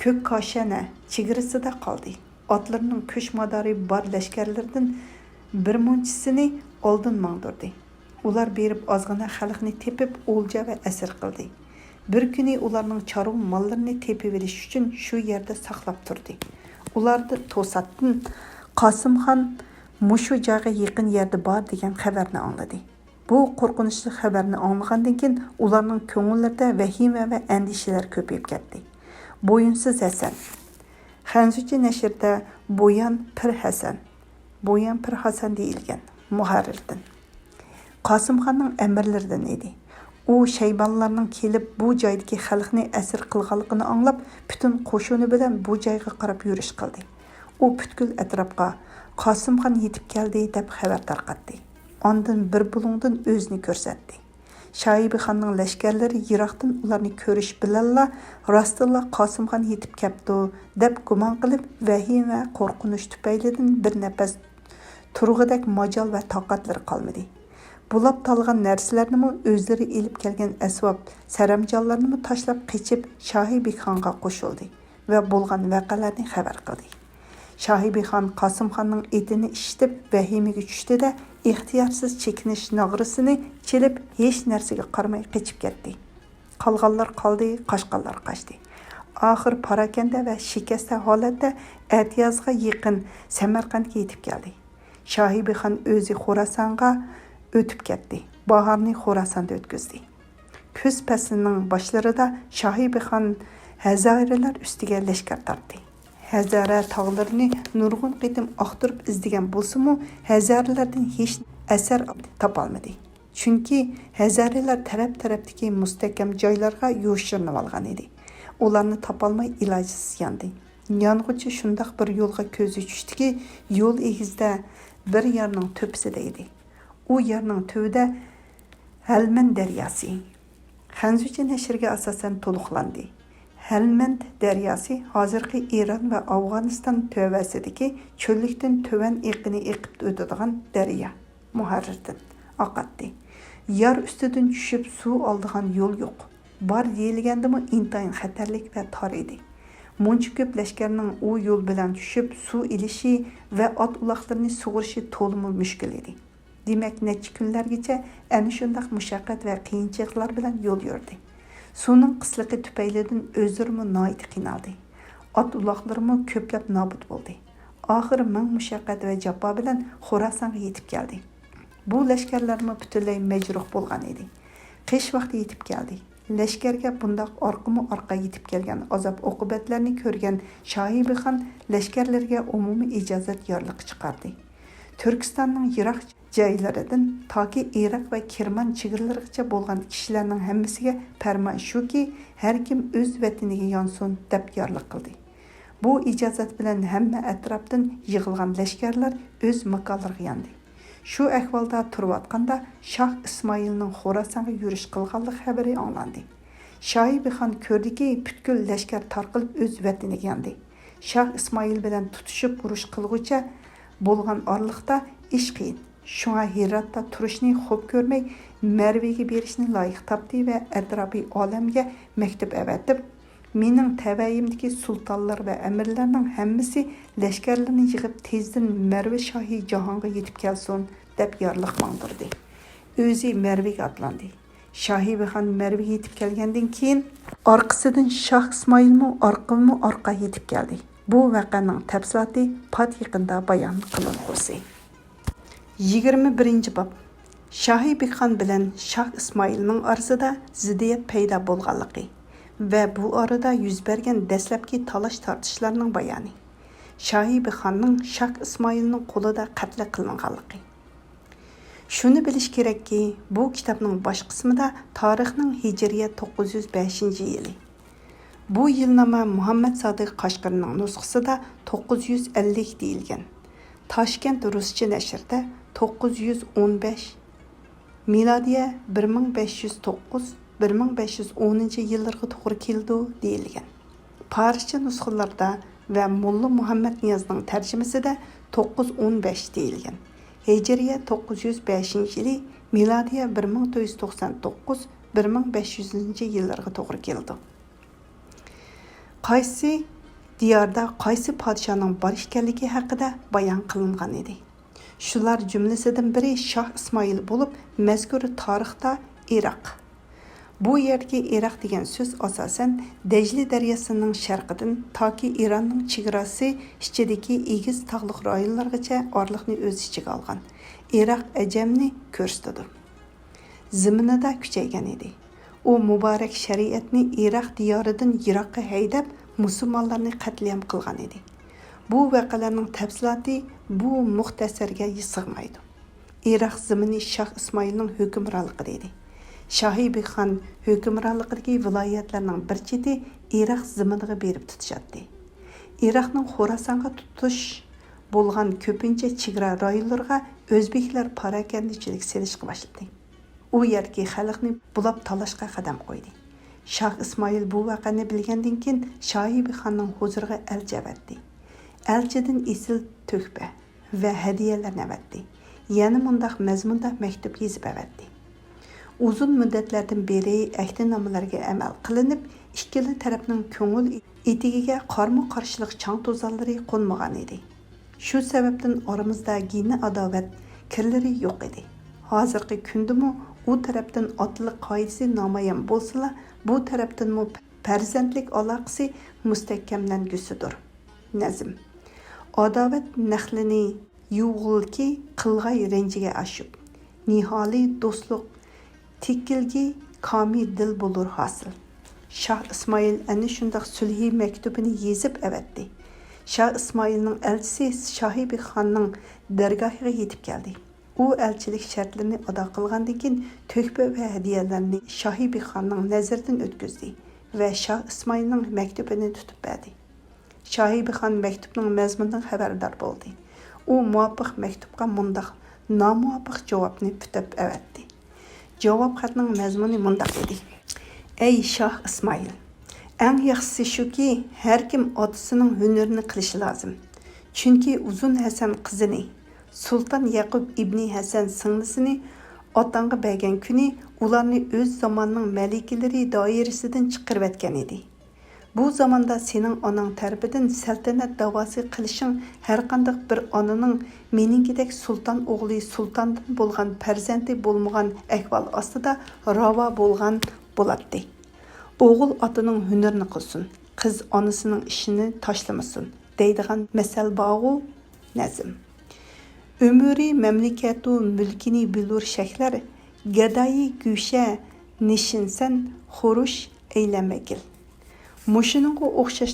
كۆككاشەنە چېگرىسىدا قالدى. ئاتلىرىنىڭ كۈچ مادارى بار لەشكەرلىرىدىن بىر مۇنچىسىنى ئالدىن ماڭدۇردى. ئۇلار بېرىپ ئازغىنە خەلقنى تېپىپ، ئولجا ۋە ئەسىر قىلدى. بىر كۈنى ئۇلارنىڭ چارۋا ماللىرىنى تېپىۋېلىش ئۈچۈن شۇ يەردە ساقلاپ تۇردى. ئۇلاردا توساتتىن قاسىمخان مۇشۇ جايغا يېقىن يەردە بار دېگەن خەۋەرنى ئاڭلىدى. بۇ قورقۇنچلۇق خەۋەرنى ئاڭلىغاندىن كېيىن ئۇلارنىڭ كۆڭۈللىرىدە ۋەھىمە ۋە ئەندىشىلەر كۆپىيىپ كەتتى. بويۇنسىز ھەسەن. خەنزۇچە نەشرىدە بويان پىر ھەسەن، بويان پىر ھەسەن دېيىلگەن، مۇھەررىردىن. قاسىمخاننىڭ ئەمىرلىرىدىن ئىدى. ئۇ شەيبانلارنىڭ كېلىپ بۇ جايدىكى خەلقنى ئەسىر قىلغانلىقىنى ئاڭلاپ، پۈتۈن قوشۇنى بىلەن بۇ جايغا قاراپ يۈرۈش قىلدى. ئۇ پۈتكۈل ئەتراپقا «قاسىمخان يېتىپ كەلدى» دەپ خەۋەر تارقاتتى. ئاندىن بىر بۇلۇڭدىن ئۆزىنى كۆرسەتتى. شاھى بىخاننىڭ لەشكەرلىرى يىراقتىن ئۇلارنى كۆرۈش بىلەنلا، راستتىنلا «قاسىمخان يېتىپ كەپتۇ» دەپ گۇمان قىلىپ، ۋەھىمە ۋە قورقۇنچ تۈپەيلىدىن بىر نەپەس تۇرغۇدەك ماجال ۋە تاقەتلىرى قالمىدى. بۇلاپ تالغان نەرسىلەرنىمۇ، ئۆزلىرى ئېلىپ كەلگەن ئەسۋاب، سەرەمجانلارنىمۇ تاشلاپ قېچىپ، شاھى بىخانغا قوشۇلدى ۋە بولغان ۋەقەلەرنى خەۋەر قىلدى. شاھى بىخان قاسىمخاننىڭ ئېتىنى ئىششىتىپ، ۋەھىمىگە چۈشتى-دە، ئىختىيارسىز چېكىنىش ناغرىسىنى چېلىپ، ھېچ نەرسىگە قارىماي قېچىپ كەتتى. قالغانلار قالدى، قاچقانلار قاچتى. ئاخىر پاراكەندە ۋە شىكەستە ھالەتتە ئەتىيازغا يېقىن سەمەرقەنتكە يېتىپ كەلدى. شاھى بىخان ئۆزى خوراسانغا ئۆتۈپ كەتتى. باھارنى خوراساندا ئۆتكۈزدى. كۈز پەسلىنىڭ باشلىرىدا شاھى بىخان ھەزارىلەر ئۈستىگە لەشكەر تارتتى. ھەزارە تاغلىرىنى نۇرغۇن قېتىم ئاختۇرۇپ ئىزدىگەن بولسىمۇ، ھەزارىلەردىن ھېچ ئەسەر تاپالمىدى. چۈنكى ھەزارىلەر تەرەپ-تەرەپتىكى مۇستەھكەم جايلارغا يوشۇرۇنۇۋالغان ئىدى. ئۇلارنى تاپالماي ئىلاجسىز ياندى. يانغۇچى شۇنداق بىر يولغا كۆزى چۈشتىكى، يول ئېگىزدە بىر يارنىڭ تۆپىسىدە ئىدى. ئۇ يارنىڭ تۈۋىدە ھەلمەند دەرياسى. خەنزۇچە نەشرگە ئاساسەن تولۇقلاندى. ھەلمەند دەرياسى ھازىرقى ئىران ۋە ئافغانىستان تۆۋەسىدىكى چۆللۈكتىن تۆۋەن ئېقىنى ئېقىپ ئۆتىدىغان دەريا مۇھەررىردىن ئاقاتتى. يار ئۈستىدىن چۈشۈپ سۇ ئالىدىغان يول يوق. بار دېيىلگەندىمۇ ئىنتايىن خەتەرلىك ۋە تار ئىدى. مۇنچە كۆپ لەشكەرنىڭ ئۇ يول بىلەن چۈشۈپ سۇ ئېلىشى ۋە ئات-ئۇلاقلىرىنى سۇغۇرۇشى تولىمۇ مۈشكۈل ئىدى. دېمەك، نەچچە كۈنلەرگىچە ئەنە شۇنداق مۇشەققەت ۋە قىيىنچىلىقلار بىلەن يول يۈردى. سۇنىڭ قىسلىقى تۈپەيلىدىن ئۆزلىرىمۇ ناھايىتى قىينالدى. ئات-ئۇلاقلىرىمۇ كۆپلەپ نابۇت بولدى. ئاخىرى مىڭ مۇشەققەت ۋە جاپا بىلەن خوراسانغا يېتىپ كەلدى. بۇ لەشكەرلەرمۇ پۈتۈنلەي مەجرۇھ بولغان ئىدى. قىش ۋاقتى يېتىپ كەلدى. لەشكەرگە بۇنداق ئارقىمۇ-ئارقا يېتىپ كەلگەن ئازاب-ئوقۇبەتلەرنى كۆرگەن شاھى بىخان لەشكەرلىرىگە ئومۇمىي ئىجازەت يارلىقى چىقاردى. تۈركىستاننىڭ يىراق جايلىرىدىن تاكى ئىراق ۋە كىرمان چېگرىلىرىغىچە بولغان كىشىلەرنىڭ ھەممىسىگە پەرمان شۇكى، ھەر كىم ئۆز ۋەتىنىگە يانسۇن، دەپ يارلىق قىلدى. بۇ ئىجازەت بىلەن ھەممە ئەتراپتىن يىغىلغان لەشكەرلەر ئۆز ماكانلىرىغا ياندى. شۇ ئەھۋالدا تۇرۇۋاتقاندا، شاھ ئىسمائىلنىڭ خوراسانغا يۈرۈش قىلغانلىق خەۋىرى ئاڭلاندى. شاھى بىخان كۆردىكى، پۈتكۈل لەشكەر تارقىلىپ ئۆز ۋەتىنىگە ياندى. شاھ ئىسمائىل بىلەن تۇتۇشۇپ ئۇرۇش قىلغۇچە بولغان ئارىلىقتا ئىش قىيىن. شۇڭا ھىراتتا تۇرۇشنى خوپ كۆرمەي، مەرۋىگە بېرىشنى لايىق تاپتى ۋە ئەتراپىي ئالەمگە مەكتۇپ ئەۋەتىپ، مېنىڭ تەۋەيىمدىكى سۇلتانلار ۋە ئەمىرلەرنىڭ ھەممىسى لەشكەرلىرىنى يىغىپ، تېزدىن مەرۋ شاھى جاھانغا يېتىپ كەلسۇن، دەپ يارلىق ماڭدۇردى. ئۆزى مەرۋىگە ئاتلاندى. شاھى بىخان مەرۋىگە يېتىپ كەلگەندىن كېيىن، ئارقىسىدىن شاھ ئىسمائىلمۇ ئارقىمۇ ئارقا يېتىپ كەلدى. بۇ ۋەقەنىڭ تەپسىلاتى پات يېقىندا بايان قىلىنغۇسى. يىگىرمە بىرىنچى باب. شاھى بىخان بىلەن شاھ ئىسمائىلنىڭ ئارىسىدا زىددىيەت پەيدا بولغانلىقى ۋە بۇ ئارىدا يۈز بەرگەن دەسلەپكى تالاش-تارتىشلارنىڭ بايانى. شاھى بىخاننىڭ شاھ ئىسمائىلنىڭ قولىدا قەتلى قىلىنغانلىقى. شۇنى بىلىش كېرەككى، بۇ كىتابنىڭ باش قىسمىدا تارىخنىڭ ھىجرىيە توققۇز يۈز بەشىنچى يىلى، بۇ يىلنامە مۇھەممەد سادىق قاشقىرىنىڭ نۇسخىسىدا توققۇز يۈز ئەللىك دېيىلگەن. تاشكەنت رۇسچە نەشرىدە توققۇز يۈز ئون بەش، مىلادىيە بىر مىڭ بەش يۈز توققۇز، بىر مىڭ بەش يۈز ئونىنچى يىللىرىغا توغرا كېلىدۇ دېيىلگەن. پارسچە نۇسخىلاردا ۋە موللا مۇھەممەد نىيازنىڭ تەرجىمىسىدە توققۇز ئون بەش دېيىلگەن. ھىجرىيە توققۇز يۈز بەشىنچى يىلى، مىلادىيە بىر مىڭ تۆت يۈز توقسان توققۇز، بىر مىڭ بەش يۈزىنچى يىللىرىغا توغرا كېلىدۇ. قايسى دىياردا قايسى پادىشاھنىڭ بار ئىكەنلىكى ھەققىدە بايان قىلىنغان ئىدى. شۇلار جۈملىسىدىن بىرى شاھ ئىسمائىل بولۇپ، مەزكۇر تارىختا ئىراق. بۇ يەردىكى ئىراق دېگەن سۆز ئاساسەن دەجلى دەرياسىنىڭ شەرقىدىن تاكى ئىراننىڭ چېگراسى ئىچىدىكى ئېگىز تاغلىق رايونلارغىچە ئارىلىقنى ئۆز ئىچىگە ئالغان ئىراق ئەجەمنى كۆرسىتىدۇ. زېمىنىدا كۈچەيگەن ئىدى. ئۇ مۇبارەك شەرىئەتنى ئىراق دىيارىدىن يىراققا ھەيدەپ، مۇسۇلمانلارنى قەتلىئام قىلغان ئىدى. بۇ ۋەقەلەرنىڭ تەپسىلاتى بۇ مۇختەسەرگە سىغمايدۇ. ئىراق زېمىنى شاھ ئىسمائىلنىڭ ھۆكۈمرانلىقىدا ئىدى. شاھى بىخان ھۆكۈمرانلىقىدىكى ۋىلايەتلەرنىڭ بىر چېتى ئىراق زېمىنىغا بېرىپ تۇتىشاتتى. ئىراقنىڭ خوراسانغا تۇتۇش بولغان كۆپىنچە چېگرا رايونلىرىغا ئۆزبېكلەر پاراكەندىچىلىك سېلىشقا باشلىدى. ئۇ يەردىكى خەلقنى بۇلاپ تالاشقا قەدەم قويدى. شاھ ئىسمائىل بۇ ۋەقەنى بىلگەندىن كېيىن، شاھى بىخاننىڭ ھۇزۇرىغا ئەلچى ئەۋەتتى. ئەلچىدىن ئېسىل تۆھپە ۋە ھەدىيەلەرنى ئەۋەتتى. يەنە مۇنداق مەزمۇندا مەكتۇپ يېزىپ ئەۋەتتى. ئۇزۇن مۇددەتلەردىن بېرى ئەھدىنامىلەرگە ئەمەل قىلىنىپ، ئىككىلا تەرەپنىڭ كۆڭۈل ئېتىكىگە قارمۇ-قارشىلىق چاڭ-توزانلىرى قونمىغان ئىدى. شۇ سەۋەبتىن ئارىمىزدا گىنە ئاداۋەت كىرلىرى يوق ئىدى. ھازىرقى كۈندىمۇ ئۇ تەرەپتىن ئاتىلىق قائىدىسى نامايان بولسىلا، بۇ تەرەپتىنمۇ پەرزەنتلىك ئالاقىسى مۇستەھكەملەنگۈسىدۇر. نەزم. ئاداۋەت نەخلىنى يۇغۇلكى قىلغاي رەنجىگە ئاشىپ، نىھالى دوستلۇق تىكىلگى كامى دىل بولۇر ھاسىل. شاھ ئىسمائىل ئەنە شۇنداق سۈلھى مەكتۇبىنى يېزىپ ئەۋەتتى. شاھ ئىسمائىلنىڭ ئەلچىسى شاھى بىخاننىڭ دەرگاھىغا يېتىپ كەلدى. ئۇ ئەلچىلىك شەرتلىرىنى ئادا قىلغاندىن كېيىن، تۆھپە ۋە ھەدىيەلەرنى شاھى بىخاننىڭ نەزىرىدىن ئۆتكۈزدى ۋە شاھ ئىسمائىلنىڭ مەكتۇپىنى تۇتۇپ بەردى. شاھىبى خان مەكتۇپنىڭ مەزمۇنىدىن خەۋەردار بولدى. ئۇ مۇۋاپىق مەكتۇپقا مۇنداق نامۇۋاپىق جاۋابنى پۈتۈپ ئەۋەتتى. جاۋاب خەتنىڭ مەزمۇنى مۇنداق ئىدى: ئەي شاھ ئىسمائىل! ئەڭ ياخشىسى شۇكى، ھەركىم ئاتىسىنىڭ ھۈنىرىنى قىلىشى لازىم. چۈنكى ئۇزۇن ھەسەن قىزىنى، سۇلتان يەقۇپ ئىبنى ھەسەن سىڭلىسىنى ئاتاڭغا بەرگەن كۈنى ئۇلارنى ئۆز زامانىنىڭ مەلىكىلىرى دائىرىسىدىن چىقىرىۋەتكەن ئىدى. بۇ زاماندا سېنىڭ ئاناڭ تەرىپىدىن سەلتەنەت داۋاسى قىلىشىڭ ھەرقانداق بىر ئانىنىڭ مېنىڭكىدەك سۇلتان ئوغلى سۇلتاندىن بولغان پەرزەنتى بولمىغان ئەھۋال ئاستىدا راۋا بولغان بولاتتى. ئوغۇل ئاتىنىڭ ھۈنىرىنى قىلسۇن، قىز ئانىسىنىڭ ئىشىنى تاشلىمىسۇن دەيدىغان مەسەل بارغۇ، نەزم. ئۆمۈرى مەملىكەتۇ مۈلكىنى بىلۇر شەھلەر، گەدايى گۈشە نىشىنسەن خۇرۇش ئەيلەمەگىل. مۇشۇنىڭغا ئوخشاش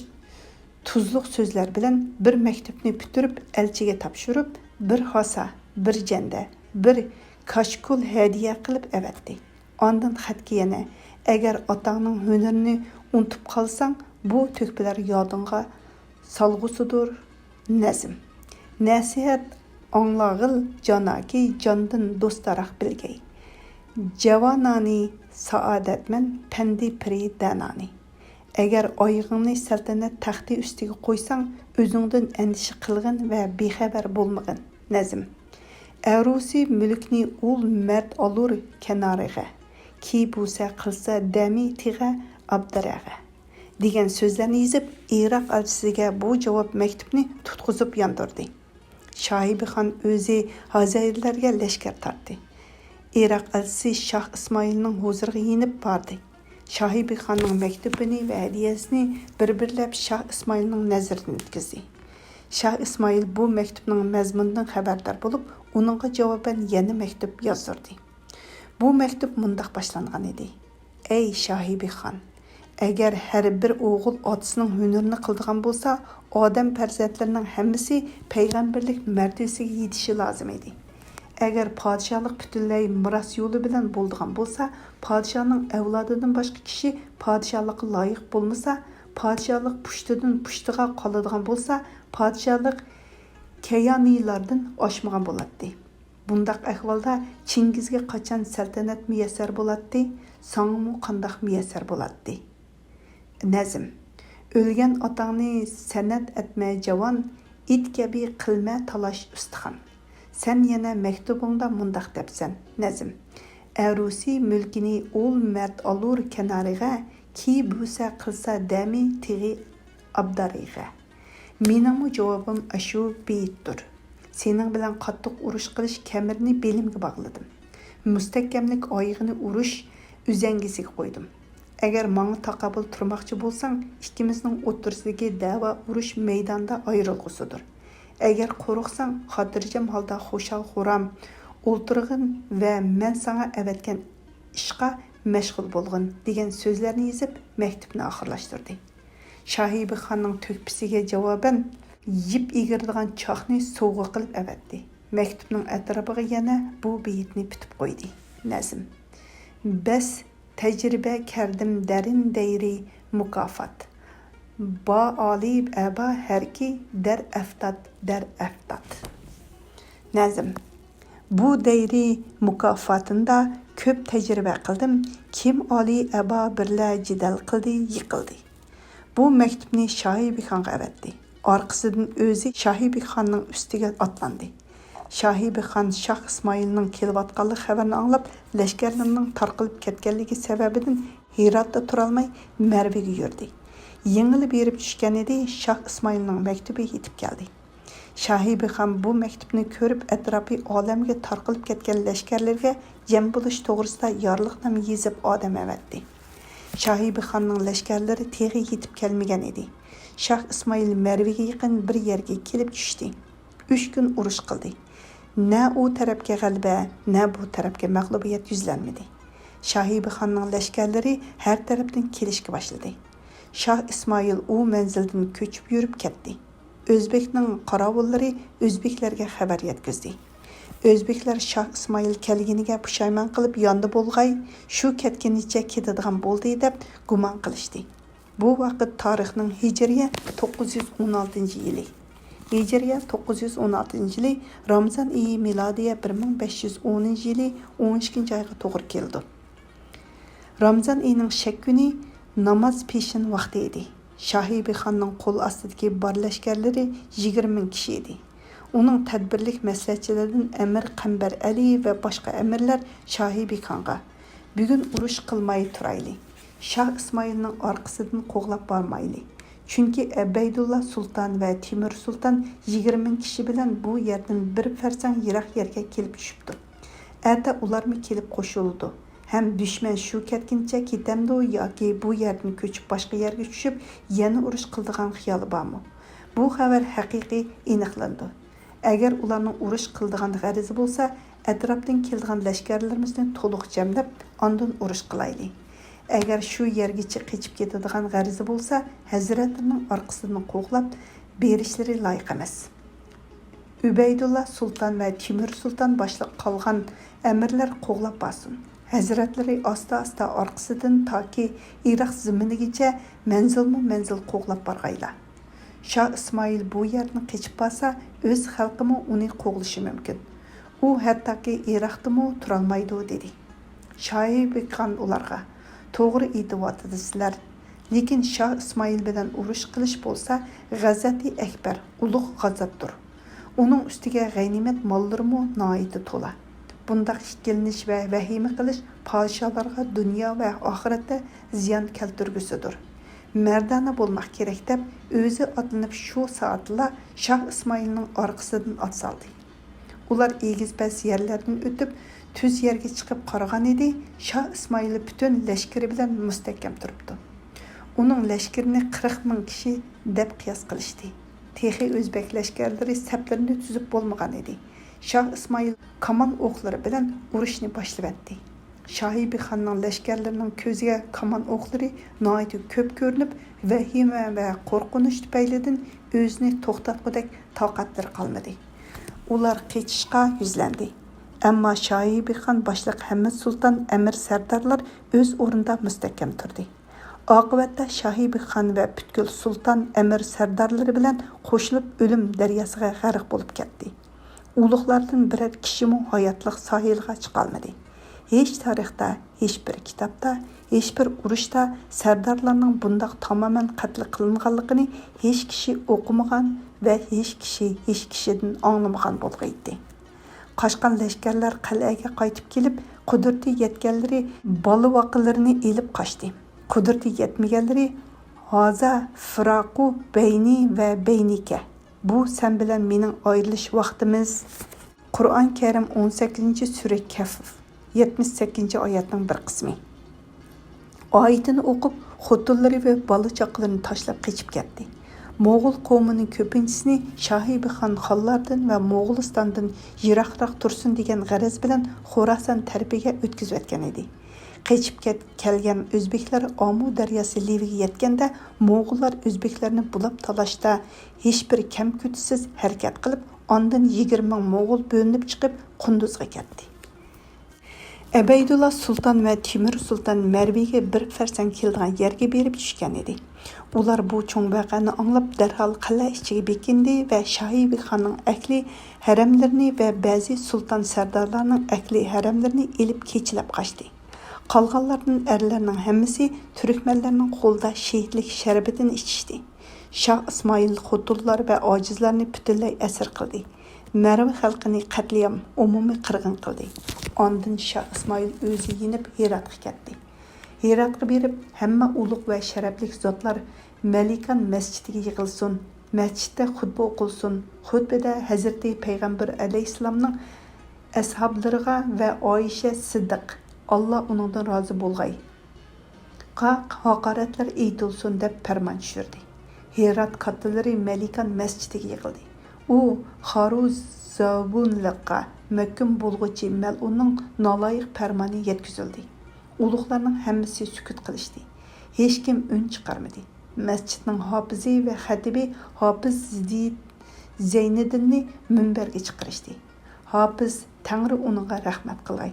تۇزلۇق سۆزلەر بىلەن بىر مەكتۇپنى پۈتتۈرۈپ ئەلچىگە تاپشۇرۇپ، بىر ھاسا، بىر جەندە، بىر كاشكۇل ھەدىيە قىلىپ ئەۋەتتى. ئاندىن خەتكە يەنە، ئەگەر ئاتاڭنىڭ ھۈنىرىنى ئۇنتۇپ قالساڭ، بۇ تۆھپىلەر يادىڭغا سالغۇسىدۇر، نەزم. نەسىھەت ئاڭلاغىل جاناكى، جاندىن دوستراق بىلگەي. جاۋانانى سائادەتمەن پەندى پىرى دانانى. ئەگەر ئايىغىڭنى سەلتەنەت تەختى ئۈستىگە قويساڭ، ئۆزۈڭدىن ئەندىشە قىلغىن ۋە بىخەۋەر بولمىغىن. نەزم. ئەرۇسى مۈلۈكنى ئۇل مەرد ئالۇر كەنارىغە، كى بۇسە قىلسا دەمى تىغە ئابدىرەغە دېگەن سۆزلەرنى يېزىپ، ئىراق ئەلچىسىگە بۇ جاۋاب مەكتۇپنى تۇتقۇزۇپ ياندۇردى. شاھىبى خان ئۆزى ھازەيرىلەرگە لەشكەر تارتتى. ئىراق ئەلچىسى شاھ ئىسمائىلنىڭ ھۇزۇرىغا يېنىپ باردى. شاھىبى خاننىڭ مەكتۇبىنى ۋە ھەدىيەسىنى بىر-بىرلەپ شاھ ئىسمائىلنىڭ نەزىرىدىن ئۆتكۈزدى. شاھ ئىسمائىل بۇ مەكتۇپنىڭ مەزمۇنىدىن خەۋەردار بولۇپ، ئۇنىڭغا جاۋابەن يەنە مەكتۇپ يازدۇردى. بۇ مەكتۇپ مۇنداق باشلانغان ئىدى: ئەي شاھىبى خان! ئەگەر ھەر بىر ئوغۇل ئاتىسىنىڭ ھۈنىرىنى قىلىدىغان بولسا، ئادەم پەرزەنتلىرىنىڭ ھەممىسى پەيغەمبەرلىك مەرتىۋىسىگە يېتىشى لازىم ئىدى. ئەگەر پادىشاھلىق پۈتۈنلەي مىراس يولى بىلەن بولىدىغان بولسا، پادىشاھنىڭ ئەۋلادىدىن باشقا كىشى پادىشاھلىققا لايىق بولمىسا، پادىشاھلىق پۇشتىدىن پۇشتىغا قالىدىغان بولسا، پادىشاھلىق كەيانىيلاردىن ئاشمىغان بولاتتى. بۇنداق ئەھۋالدا چىڭگىزگە قاچان سەلتەنەت مۇيەسسەر بولاتتى، ساڭىمۇ قانداق مۇيەسسەر بولاتتى؟ نەزم. ئۆلگەن ئاتاڭنى سەنەت ئەتمە جاۋان، ئىت كەبى قىلمە تالاش ئۇستىخان. سەن يەنە مەكتۇبۇڭدا مۇنداق دەپسەن، نەزم. ئەرۇسى مۈلكىنى ئۇل مەرد ئالۇر كەنارىغا، كى بۇسە قىلسا دەمى تىغى ئابدارىغا. مېنىڭمۇ جاۋابىم ئاشۇ بېيىتتۇر. سېنىڭ بىلەن قاتتىق ئۇرۇش قىلىش كەمىرىنى بېلىمگە باغلىدىم. مۇستەھكەملىك ئايىغىنى ئۇرۇش ئۈزەڭگىسىگە قويدۇم. ئەگەر ماڭا تاقابىل تۇرماقچى بولساڭ، ئىككىمىزنىڭ ئوتتۇرىسىدىكى دەۋا ئۇرۇش مەيدانىدا ئايرىلغۇسىدۇر. ئەگەر قورقساڭ، خاتىرجەم ھالدا خۇشال-خۇرام ئولتۇرغىن ۋە مەن ساڭا ئەۋەتكەن ئىشقا مەشغۇل بولغىن، دېگەن سۆزلەرنى يېزىپ، مەكتۇپنى ئاخىرلاشتۇردى. شاھىبى خاننىڭ تۆھپىسىگە جاۋابەن، يىپ ئېگىرىدىغان چاقنى سوۋغا قىلىپ ئەۋەتتى. مەكتۇپنىڭ ئەتراپىغا يەنە بۇ بېيىتنى پۈتۈپ قويدى، نەزم. بەس تەجرىبە كەردىم دەرىن دەيرى مۇكاپات. با ئالىي ئەبا ھەركى دەر ئەفتات، دەر ئەفتات. نەزم. بۇ دەيرى مۇكاپاتىندا كۆپ تەجرىبە قىلدىم، كىم ئالىي ئەبا بىرلە جېدەل قىلدى، يىقىلدى. بۇ مەكتۇپنى شاھىبى خانغا ئەۋەتتى. ئارقىسىدىن ئۆزى شاھىبى خاننىڭ ئۈستىگە ئاتلاندى. شاھىبى خان شاھ ئىسمائىلنىڭ كېلىۋاتقانلىق خەۋىرىنى ئاڭلاپ، لەشكەرلىرىنىڭ تارقىلىپ كەتكەنلىكى سەۋەبىدىن ھىراتتا تۇرالماي، مەرۋىگە يۈردى. يېڭىلا بېرىپ چۈشكەن ئىدى، شاھ ئىسمائىلنىڭ مەكتۇبى يېتىپ كەلدى. شاھىبى خان بۇ مەكتۇپنى كۆرۈپ، ئەتراپى ئالەمگە تارقىلىپ كەتكەن لەشكەرلىرىگە جەم بولۇش توغرىسىدا يارلىقنامە يېزىپ ئادەم ئەۋەتتى. شاھىبى خاننىڭ لەشكەرلىرى تېخى يېتىپ كەلمىگەن ئىدى. شاھ ئىسمائىل مەرۋىگە يېقىن بىر يەرگە كېلىپ چۈشتى. ئۈچ كۈن ئۇرۇش قىلدى. نە ئۇ تەرەپكە غەلىبە، نە بۇ تەرەپكە مەغلۇبىيەت يۈزلەنمىدى. شاھىبى خاننىڭ لەشكەرلىرى ھەر تەرەپتىن كېلىشكە باشلىدى. شاھ ئىسمائىل ئۇ مەنزىلدىن كۆچۈپ يۈرۈپ كەتتى. ئۆزبېكنىڭ قاراۋۇللىرى ئۆزبېكلەرگە خەۋەر يەتكۈزدى. ئۆزبېكلەر شاھ ئىسمائىل كەلگىنىگە پۇشايمان قىلىپ ياندا بولغاي، شۇ كەتكىنىچە كېتىدىغان بولدى دەپ گۇمان قىلىشتى. بۇ ۋاقىت تارىخنىڭ ھىجرىيە توققۇز يۈز ئون ئالتىنچى يىلى، ھىجرىيە توققۇز يۈز ئون ئالتىنچى يىلى، رامىزان ئېيى مىلادىيە بىر مىڭ بەش يۈز ئونىنچى يىلى ئون ئىككىنچى ئايغا توغرا كېلىدۇ. رامىزان ئېيىنىڭ شەك كۈنى ناماز پېشىن ۋاقتى ئىدى. شاھى بىخاننىڭ قول ئاستىدىكى بار لەشكەرلىرى يىگىرمە مىڭ كىشى ئىدى. ئۇنىڭ تەدبىرلىك مەسلىھەتچىلىرىدىن ئەمىر قەمبەر ئەلى ۋە باشقا ئەمىرلەر شاھى بىخانغا، بۈگۈن ئۇرۇش قىلماي تۇرايلى. شاھ ئىسمائىلنىڭ ئارقىسىدىن قوغلاپ بارمايلى. چۈنكى ئەبەيدۇللا سۇلتان ۋە تېمۇر سۇلتان يىگىرمە مىڭ كىشى بىلەن بۇ يەردىن بىر پەرسەڭ يىراق يەرگە كېلىپ چۈشۈپتۇ. ئەتە ئۇلارمۇ كېلىپ قوشۇلىدۇ ھەم دۈشمەن شۇ كەتكىنىچە كېتەمدۇ ياكى بۇ يەردىن كۆچۈپ باشقا يەرگە چۈشۈپ يەنە ئۇرۇش قىلىدىغان خىيالى بارمۇ؟ بۇ خەۋەر ھەقىقىي ئېنىقلىنىدۇ. ئەگەر ئۇلارنىڭ ئۇرۇش قىلىدىغان غەرىزى بولسا، ئەتراپتىن كېلىدىغان لەشكەرلىرىمىزنى تولۇق جەملەپ، ئاندىن ئۇرۇش قىلايلى. ئەگەر شۇ يەرگىچە قېچىپ كېتىدىغان غەرىزى بولسا، ھەزرەتلىرىنىڭ ئارقىسىدىن قوغلاپ بېرىشلىرى لايىق ئەمەس. ئۈبەيدۇللا سۇلتان ۋە تېمۇر سۇلتان باشلىق قالغان ئەمىرلەر قوغلاپ بارسۇن. ھەزرەتلىرى ئاستا-ئاستا ئارقىسىدىن تاكى ئىراق زېمىنىگىچە مەنزىلمۇ مەنزىل قوغلاپ بارغايلا. شاھ ئىسمائىل بۇ يەردىن قېچىپ بارسا، ئۆز خەلقىمۇ ئۇنى قوغلىشى مۇمكىن. ئۇ ھەتتاكى ئىراقتىمۇ تۇرالمايدۇ، دېدى. شاھى بىخان ئۇلارغا، توغرا ئېيتىۋاتىدۇ سىلەر. لېكىن شاھ ئىسمائىل بىلەن ئۇرۇش قىلىش بولسا غەزۋەتى ئەكبەر، ئۇلۇغ غازاتتۇر. ئۇنىڭ ئۈستىگە غەنىيمەت ماللىرىمۇ ناھايىتى تولا. بۇنداق ئىككىلىنىش ۋە ۋەھىمە قىلىش پادىشاھلارغا دۇنيا ۋە ئاخىرەتتە زىيان كەلتۈرگۈسىدۇر. مەردانە بولماق كېرەك دەپ، ئۆزى ئاتلىنىپ شۇ سائەتلا شاھ ئىسمائىلنىڭ ئارقىسىدىن ئات سالدى. ئۇلار ئېگىز-پەس يەرلەردىن ئۆتۈپ، تۈز يەرگە چىقىپ قارىغانىدى، شاھ ئىسمائىل پۈتۈن لەشكىرى بىلەن مۇستەھكەم تۇرۇپتۇ. ئۇنىڭ لەشكىرىنى قىرىق مىڭ كىشى دەپ قىياس قىلىشتى. تېخى ئۆزبەك لەشكەرلىرى سەپلىرىنى تۈزۈپ بولمىغانىدى. شاھ ئىسمائىل كامان ئوقلىرى بىلەن ئۇرۇشنى باشلىۋەتتى. شاھى بىخاننىڭ لەشكەرلىرىنىڭ كۆزىگە كامان ئوقلىرى ناھايىتى كۆپ كۆرۈنۈپ، ۋەھىمە ۋە قورقۇنچ تۈپەيلىدىن ئۆزىنى توختاتقۇدەك تاقەتلىرى قالمىدى. ئۇلار قېچىشقا يۈزلەندى. ئەمما شاھى بىخان باشلىق ھەممە سۇلتان، ئەمىر، سەردارلار ئۆز ئورنىدا مۇستەھكەم تۇردى. ئاقىۋەتتە شاھى بىخان ۋە پۈتكۈل سۇلتان، ئەمىر، سەردارلىرى بىلەن قوشۇلۇپ ئۆلۈم دەرياسىغا غەرق بولۇپ كەتتى. ئۇلۇغلاردىن بىرەر كىشىمۇ ھاياتلىق ساھىلغا چىقالمىدى. ھېچ تارىختا، ھېچ بىر كىتابتا، ھېچ بىر ئۇرۇشتا سەردارلارنىڭ بۇنداق تامامەن قەتل قىلىنغانلىقىنى ھېچ كىشى ئوقۇمىغان ۋە ھېچ كىشى ھېچ كىشىدىن ئاڭلىمىغان بولغىيتتى. قاچقان لەشكەرلەر قەلئەگە قايتىپ كېلىپ، قۇدرىتى يەتكەنلىرى بالىۋاقىلىرىنى ئېلىپ قاچتى. قۇدرىتى يەتمىگەنلىرى ھازا فىراقۇ بەينى ۋە بەينىكە، بۇ سەن بىلەن مېنىڭ ئايرىلىش ۋاقتىمىز. قۇرئان كەرىم، ئون سەككىزىنچى سۈرە كەھف، يەتمىش سەككىزىنچى ئايەتنىڭ بىر قىسمى. ئايىتىنى ئوقۇپ، خوتۇنلىرى ۋە بالا-چاقىلىرىنى تاشلاپ قېچىپ كەتتى. موغۇل قومىنىڭ كۆپىنچىسىنى شاھى بىخان خانلاردىن ۋە موغۇلىستاندىن يىراقراق تۇرسۇن دېگەن غەرەز بىلەن خوراسان تەرىپىگە ئۆتكۈزۈۋەتكەن ئىدى. قېچىپ كەت-، كەلگەن ئۆزبېكلەر ئامۇ دەرياسى لېۋىگە يەتكەندە، موغۇللار ئۆزبېكلەرنى بۇلاپ تالاشتا ھېچبىر كەم-كۈتۈشسىز ھەرىكەت قىلىپ، ئاندىن يىگىرمە مىڭ موغۇل بۆلۈنۈپ چىقىپ، قۇندۇزغا كەتتى. ئەبەيدۇللا سۇلتان ۋە تېمۇر سۇلتان مەرۋىگە بىر پەرسەڭ كېلىدىغان يەرگە بېرىپ چۈشكەن ئىدى. ئۇلار بۇ چوڭ ۋەقەنى ئاڭلاپ، دەرھال قەلئە ئىچىگە بېكىندى ۋە شاھى بىخاننىڭ ئەھلى ھەرەملىرىنى ۋە بەزى سۇلتان سەردارلارنىڭ ئەھلى ھەرەملىرىنى ئېلىپ كېچىلەپ قاچتى. قالغانلاردىن ئەرلەرنىڭ ھەممىسى تۈركمەنلەرنىڭ قولىدا شېھىتلىك شەربىتىنى ئىچىشتى. شاھ ئىسمائىل خوتۇنلار ۋە ئاجىزلارنى پۈتۈنلەي ئەسىر قىلدى. مەرۋ خەلقىنى قەتلىئام، ئومۇمىي قىرغىن قىلدى. ئاندىن شاھ ئىسمائىل ئۆزى يېنىپ ھىراتقا كەتتى. ھىراتقا بېرىپ، ھەممە ئۇلۇغ ۋە شەرەپلىك زاتلار مەلىكان مەسچىتىگە يىغىلسۇن، مەسچىتتە خۇتبە ئوقۇلسۇن، خۇتبىدە ھەزرىتى پەيغەمبەر ئەلەيھىسسالامنىڭ ئەسھابلىرىغا ۋە ئائىشە سىددىق، ئاللا ئۇنىڭدىن رازى بولغاي، ھاقارەتلەر ئېيتىلسۇن دەپ پەرمان چۈشۈردى. ھىرات كاتتىلىرى مەلىكان مەسچىتىگە يىغىلدى. ئۇ خارۇزاۋۇنلىققا مەھكۇم بولغۇچى مەلئۇننىڭ نالايىق پەرمانى يەتكۈزۈلدى. ئۇلۇغلارنىڭ ھەممىسى سۈكۈت قىلىشتى. ھېچكىم ئۈن چىقارمىدى. مەسچىتنىڭ ھاپىزى ۋە خەتىبى ھاپىز زىدى-، زەينىدىننى مۇنبەرگە چىقىرىشتى. ھاپىز، تەڭرى ئۇنىڭغا رەھمەت قىلغاي،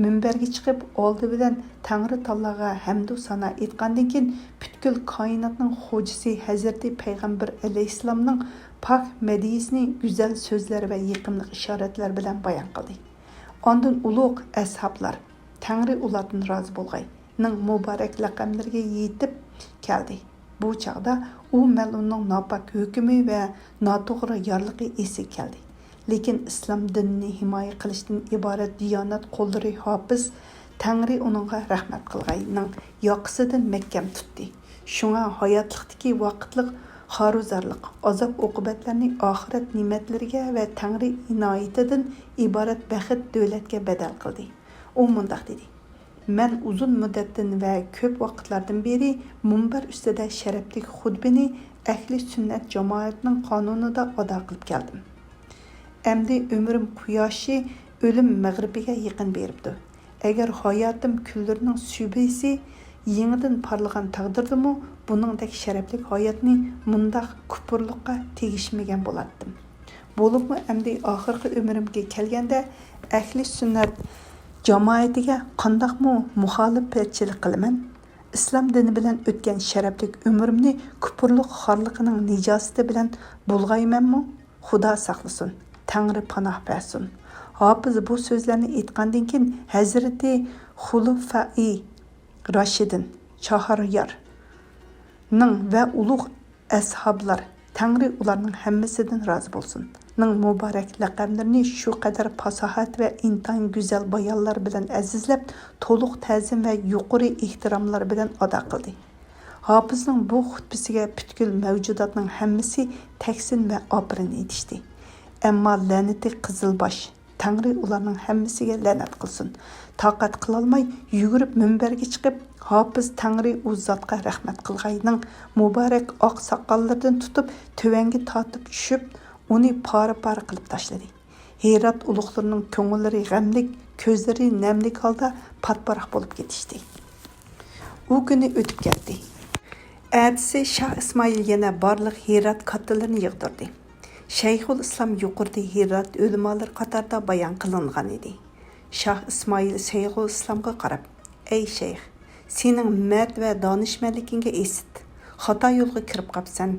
مۇنبەرگە چىقىپ، ئالدى بىلەن تەڭرى تائالاغا ھەمدۇ سانا ئېيتقاندىن كېيىن، پۈتكۈل كائىناتنىڭ خوجىسى ھەزرىتى پەيغەمبەر ئەلەيھىسسالامنىڭ پاك مەدھىيىسىنى گۈزەل سۆزلەر ۋە يېقىملىق ئىشارەتلەر بىلەن بايان قىلدى. ئاندىن ئۇلۇغ ئەسھابلار، تەڭرى ئۇلاردىن رازى بولغاي، نىڭ مۇبارەك لەقەملىرىگە يېتىپ كەلدى. بۇ چاغدا ئۇ مەلئۇننىڭ ناپاك ھۆكمى ۋە ناتوغرا يارلىقى ئېسىگە كەلدى. لېكىن ئىسلام دىنىنى ھىمايە قىلىشتىن ئىبارەت دىيانەت قۇللىرى ھاپىز، تەڭرى ئۇنىڭغا رەھمەت قىلغاينىڭ ياقىسىدىن مەھكەم تۇتتى. شۇڭا ھاياتلىقتىكى ۋاقىتلىق خارۇزارلىق، ئازاب-ئوقۇبەتلەرنى ئاخىرەت نېمەتلىرىگە ۋە تەڭرى ئىنايىتىدىن ئىبارەت بەخت-دۆلەتكە بەدەل قىلدى. ئۇ مۇنداق دېدى: مەن ئۇزۇن مۇددەتتىن ۋە كۆپ ۋاقىتلاردىن بېرى مۇنبەر ئۈستىدە شەرەپلىك خۇتبىنى ئەھلى سۈننەت جامائەتنىڭ قانۇنىدا ئادا قىلىپ كەلدىم. ئەمدى ئۆمرۈم قۇياشى ئۆلۈم مەغرىبىگە يېقىن بېرىپتۇ. ئەگەر ھاياتىم كۈنلىرىنىڭ سۈبھىسى يېڭىدىن پارلىغان تەقدىردىمۇ، بۇنىڭدەك شەرەپلىك ھاياتنى مۇنداق كۇپۇرلۇققا تېگىشمىگەن بولاتتىم. بولۇپمۇ ئەمدى ئاخىرقى ئۆمرۈمگە كەلگەندە، ئەھلى سۈننەت جامائىتىگە قانداقمۇ مۇخالىپەتچىلىك قىلىمەن؟ ئىسلام دىنى بىلەن ئۆتكەن شەرەپلىك ئۆمرۈمنى كۇپۇرلۇق خارلىقىنىڭ نىجاسىتى بىلەن بۇلغايمەنمۇ؟ خۇدا ساقلىسۇن، تەڭرى پاناھ بەرسۇن. ھاپىز بۇ سۆزلەرنى ئېيتقاندىن كېيىن، ھەزرىتى خۇلىفائى راشىدىن، چاھاريار، نىڭ ۋە ئۇلۇغ ئەسھابلار، تەڭرى ئۇلارنىڭ ھەممىسىدىن رازى بولسۇن، نىڭ مۇبارەك لەقەملىرىنى شۇ قەدەر پاساھەت ۋە ئىنتايىن گۈزەل بايانلار بىلەن ئەزىزلەپ، تولۇق تەزىم ۋە يۇقىرى ئېھتىراملار بىلەن ئادا قىلدى. ھاپىزنىڭ بۇ خۇتبىسىگە پۈتكۈل مەۋجۇداتنىڭ ھەممىسى تەھسىن ۋە ئاپىرىن ئېيتىشتى. ئەمما لەنىتى قىزىلباش، تەڭرى ئۇلارنىڭ ھەممىسىگە لەنەت قىلسۇن، تاقەت قىلالماي يۈگۈرۈپ مۇنبەرگە چىقىپ، ھاپىز تەڭرى ئۇ زاتقا رەھمەت قىلغاينىڭ مۇبارەك ئاق ساقاللىرىدىن تۇتۇپ، تۆۋەنگە تارتىپ چۈشۈپ، ئۇنى پارە-پارە قىلىپ تاشلىدى. ھىرات ئۇلۇغلىرىنىڭ كۆڭۈللىرى غەملىك، كۆزلىرى نەملىك ھالدا پاتىپاراق بولۇپ كېتىشتى. ئۇ كۈنى ئۆتۈپ كەتتى. ئەتىسى شاھ ئىسمائىل يەنە بارلىق ھىرات كاتتىلىرىنى يىغدۇردى. شەيخۇل ئىسلام يۇقىرىدا ھىرات ئۆلىمالىرى قاتارىدا بايان قىلىنغان ئىدى. شاھ ئىسمائىل شەيخۇل ئىسلامغا قاراپ، ئەي شەيخ، سېنىڭ مەرد ۋە دانىشمەنلىكىڭگە ئىسىت، خاتا يولغا كىرىپ قاپسەن.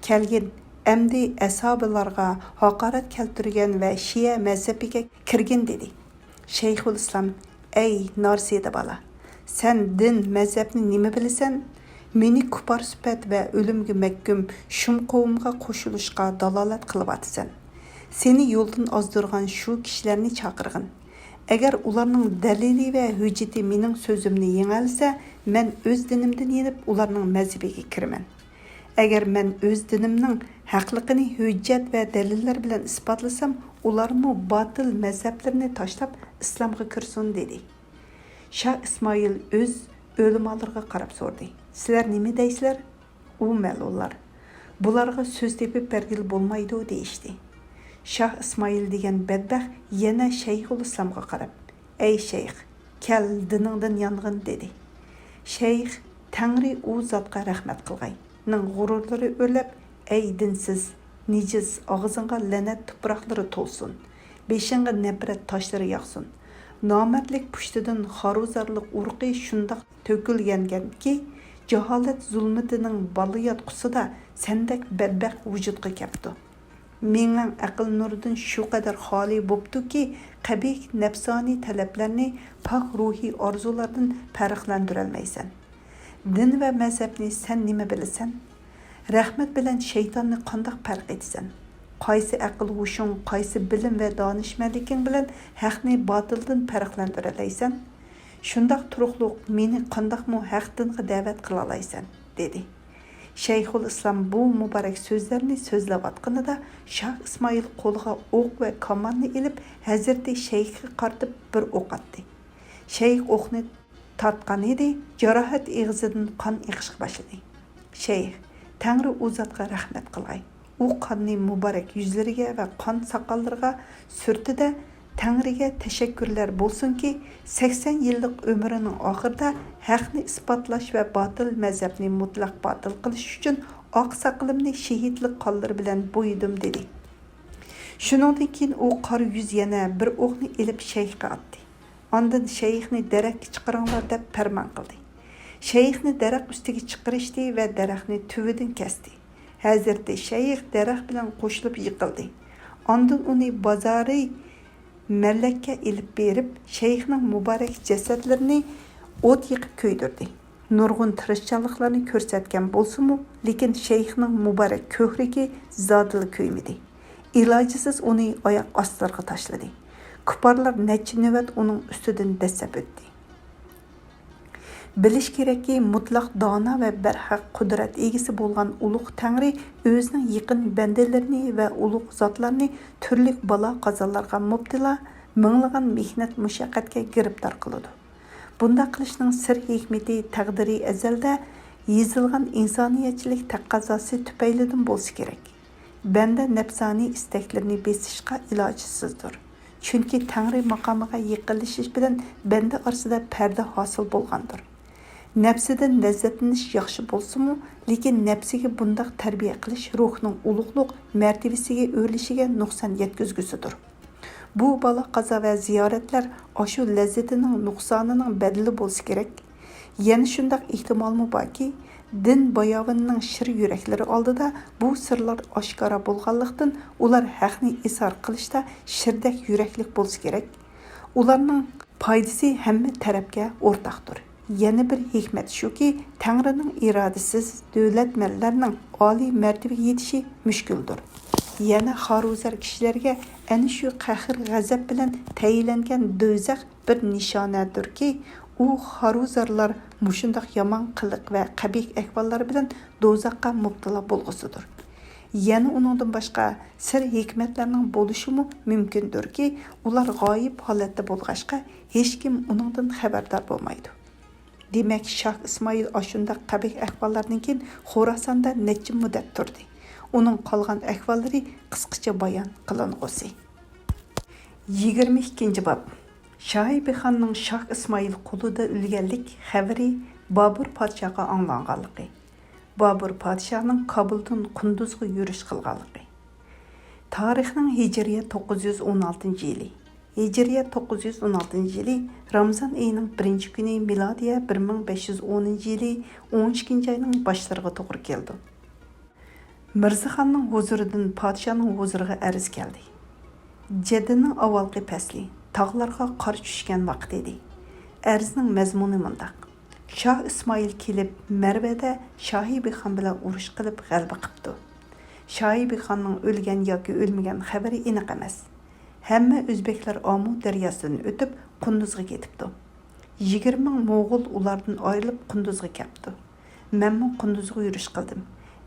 كەلگىن، ئەمدى ئەسھابىلارغا ھاقارەت كەلتۈرگەن ۋە شىئە مەزھىپىگە كىرگىن، دېدى. شەيخۇل ئىسلام، ئەي نارسىدە بالا! سەن دىن، مەزھەپنى نېمە بىلىسەن؟ مېنى كۇپار سۈپەت ۋە ئۆلۈمگە مەھكۇم شۇم قوۋمىغا قوشۇلۇشقا دالالەت قىلىۋاتىسەن. سېنى يولدىن ئازدۇرغان شۇ كىشىلەرنى چاقىرغىن. ئەگەر ئۇلارنىڭ دەلىلى ۋە ھۆججىتى مېنىڭ سۆزۈمنى يېڭەلىسە، مەن ئۆز دىنىمدىن يېنىپ، ئۇلارنىڭ مەزھىپىگە كىرىمەن. ئەگەر مەن ئۆز دىنىمنىڭ ھەقلىقىنى ھۆججەت ۋە دەلىللەر بىلەن ئىسپاتلىسام، ئۇلارمۇ باتىل مەزھەپلىرىنى تاشلاپ، ئىسلامغا كىرسۇن، دېدى. شاھ ئىسمائىل ئۆز ئۆلىمالىرىغا قاراپ سورىدى، سىلەر نېمە دەيسىلەر؟ ئۇ مەلئۇنلار، بۇلارغا سۆز تېپىپ بەرگىلى بولمايدۇ، دېيىشتى. شاھ ئىسمائىل دېگەن بەتبەخت يەنە شەيخۇل ئىسلامغا قاراپ، ئەي شەيخ، كەل، دىنىڭدىن يانغىن، دېدى. شەيخ، تەڭرى ئۇ زاتقا رەھمەت قىلغاي، نىڭ غۇرۇرلىرى ئۆرلەپ، ئەي دىنسىز، نىجىس، ئاغزىڭغا لەنەت تۇپراقلىرى تولسۇن، بېشىڭغا نەپرەت تاشلىرى ياغسۇن. نامەردلىك پۇشتىدىن خارۇزارلىق ئۇرۇقى شۇنداق تۆكۈلگەنكەنكى، جاھالەت زۇلمىتىنىڭ بالىياتقۇسىدا سەندەك بەتبەخت ۋۇجۇدقا كەپتۇ. مېڭەڭ ئەقىل نۇرىدىن شۇ قەدەر خالىي بوپتۇكى، قەبىھ نەپسانىي تەلەپلەرنى پاك روھىي ئارزۇلاردىن پەرقلەندۈرەلمەيسەن. دىن ۋە مەزھەپنى سەن نېمە بىلىسەن؟ رەھمەت بىلەن شەيتاننى قانداق پەرق ئېتىسەن؟ قايسى ئەقىل ھوشۇڭ، قايسى بىلىم ۋە دانىشمەنلىكىڭ بىلەن ھەقنى باتىلدىن پەرقلەندۈرەلەيسەن؟ شۇنداق تۇرۇقلۇق مېنى قانداقمۇ ھەق دىنغا دەۋەت قىلالايسەن؟ دېدى. شەيخۇل ئىسلام بۇ مۇبارەك سۆزلەرنى سۆزلەۋاتقىنىدا، شاھ ئىسمائىل قولىغا ئوق ۋە كاماننى ئېلىپ، ھەزرىتى شەيخكە قارىتىپ بىر ئوق ئاتتى. شەيخ ئوقنى تارتقانىدى، جاراھەت ئېغىزىدىن قان ئېقىشقا باشلىدى. شەيخ، تەڭرى ئۇ زاتقا رەھمەت قىلغاي. ئۇ قاننى مۇبارەك يۈزلىرىگە ۋە قان ساقاللىرىغا سۈرتتى-دە، تەڭرىگە تەشەككۈرلەر بولسۇنكى، سەكسەن يىللىق ئۆمرىنىڭ ئاخىرىدا ھەقنى ئىسپاتلاش ۋە باتىل مەزھەپنى مۇتلەق باتىل قىلىش ئۈچۈن ئاق ساقىلىمنى شېھىتلىق قانلىرى بىلەن بويىدىم، دېدى. شۇنىڭدىن كېيىن ئۇ قارا يۈز يەنە بىر ئوقنى ئېلىپ شەيخكە ئاتتى. ئاندىن شەيخنى دەرەخكە چىقىرىڭلار دەپ پەرمان قىلدى. شەيخنى دەرەخ ئۈستىگە چىقىرىشتى ۋە دەرەخنى تۈۋىدىن كەستى. ھەزرىتى شەيخ دەرەخ بىلەن قوشۇلۇپ يىقىلدى. ئاندىن ئۇنى بازارى مەلەككە ئېلىپ بېرىپ، شەيخنىڭ مۇبارەك جەسەتلىرىنى ئوت يېقىپ كۆيدۈردى. نۇرغۇن تىرىشچانلىقلارنى كۆرسەتكەن بولسىمۇ، لېكىن شەيخنىڭ مۇبارەك كۆكرىكى زادىلا كۆيمىدى. ئىلاجىسىز ئۇنى ئاياق ئاستىلىرىغا تاشلىدى. كۇپپارلار نەچچە نۆۋەت ئۇنىڭ ئۈستىدىن دەسسەپ ئۆتتى. بىلىش كېرەككى، مۇتلەق دانا ۋە بەرھەق قۇدرەت ئىگىسى بولغان ئۇلۇغ تەڭرى ئۆزىنىڭ يېقىن بەندىلىرىنى ۋە ئۇلۇغ زاتلارنى تۈرلۈك بالا-قازالارغا مۇپتىلا، مىڭلىغان مېھنەت-مۇشەققەتكە گىرىپتار قىلىدۇ. بۇنداق قىلىشنىڭ سىر ھېكمىتى تەقدىرى ئەزەلدە يېزىلغان ئىنسانىيەتچىلىك تەقەززاسى تۈپەيلىدىن بولسا كېرەك. بەندە نەپسانىي ئىستەكلىرىنى بېسىشقا ئىلاجسىزدۇر. چۈنكى تەڭرى ماقامىغا يېقىنلىشىش بىلەن بەندە ئارىسىدا پەردە ھاسىل بولغاندۇر. نەپسىدىن لەززەتلىنىش ياخشى بولسىمۇ، لېكىن نەپسىگە بۇنداق تەربىيە قىلىش روھنىڭ ئۇلۇغلۇق مەرتىۋىسىگە ئۆرلىشىگە نۇقسان يەتكۈزگۈسىدۇر. بۇ بالا-قازا ۋە زىيارەتلەر ئاشۇ لەززىتىنىڭ نۇقسانىنىڭ بەدىلى بولسا كېرەك. يەنە شۇنداق ئېھتىمالمۇ باركى، دىن باياۋىنىنىڭ شىر يۈرەكلىرى ئالدىدا بۇ سىرلار ئاشكارا بولغانلىقتىن، ئۇلار ھەقنى ئىزھار قىلىشتا شىردەك يۈرەكلىك بولسا كېرەك. ئۇلارنىڭ پايدىسى ھەممە تەرەپكە ئورتاقتۇر. يەنە بىر ھېكمەت شۇكى، تەڭرىنىڭ ئىرادىسىز دۆلەتمەنلەرنىڭ ئالىي مەرتىۋىگە يېتىشى مۈشكۈلدۇر. يەنە خارۇزار كىشىلەرگە ئەنە شۇ قەھر-غەزەپ بىلەن تەيىنلەنگەن دوزاخ بىر نىشانەدۇركى، ئۇ خارۇزارلار مۇشۇنداق يامان قىلىق ۋە قەبىھ ئەھۋاللار بىلەن دوزاخقا مۇپتىلا بولغۇسىدۇر. يەنە ئۇنىڭدىن باشقا سىر ھېكمەتلەرنىڭ بولۇشىمۇ مۇمكىندۇركى، ئۇلار غايىب ھالەتتە بولغاچقا، ھېچكىم ئۇنىڭدىن خەۋەردار بولمايدۇ. دېمەك، شاھ ئىسمائىل ئاشۇنداق قەبىھ ئەھۋاللاردىن كېيىن خوراساندا نەچچە مۇددەت تۇردى. ئۇنىڭ قالغان ئەھۋاللىرى قىسقىچە بايان قىلىنغۇسى. يىگىرمە ئىككىنچى باب. شاھىبىخاننىڭ شاھ ئىسمائىل قولىدا ئۆلگەنلىك خەۋىرى بابۇر پادىشاھقا ئاڭلانغانلىقى. بابۇر پادىشاھنىڭ كابۇلدىن قۇندۇزغا يۈرۈش قىلغانلىقى. تارىخنىڭ ھىجرىيە توققۇز يۈز ئون ئالتىنچى يىلى. ھىجرىيە توققۇز يۈز ئون ئالتىنچى يىلى رامزان ئېيىنىڭ بىرىنچى كۈنى، مىلادىيە بىر مىڭ بەش يۈز ئونىنچى يىلى ئون ئىككىنچى ئاينىڭ باشلىرىغا توغرا كېلىدۇ. مىرزىخاننىڭ ھۇزۇرىدىن پادىشاھنىڭ ھۇزۇرىغا ئەرز كەلدى. جەددىنىڭ ئاۋۋالقى پەسلى، تاغلارغا قار چۈشكەن ۋاقىت ئىدى. ئەرزنىڭ مەزمۇنى مۇنداق: شاھ ئىسمائىل كېلىپ، مەرۋەدە شاھىبىخان بىلەن ئۇرۇش قىلىپ غەلىبە قىپتۇ. شاھىبىخاننىڭ ئۆلگەن ياكى ئۆلمىگەن خەۋىرى ئېنىق ئەمەس. ھەممە ئۆزبېكلەر ئامۇ دەرياسىدىن ئۆتۈپ، قۇندۇزغا كېتىپتۇ. يىگىرمە مىڭ موغۇل ئۇلاردىن ئايرىلىپ قۇندۇزغا كەپتۇ. مەنمۇ قۇندۇزغا يۈرۈش قىلدىم.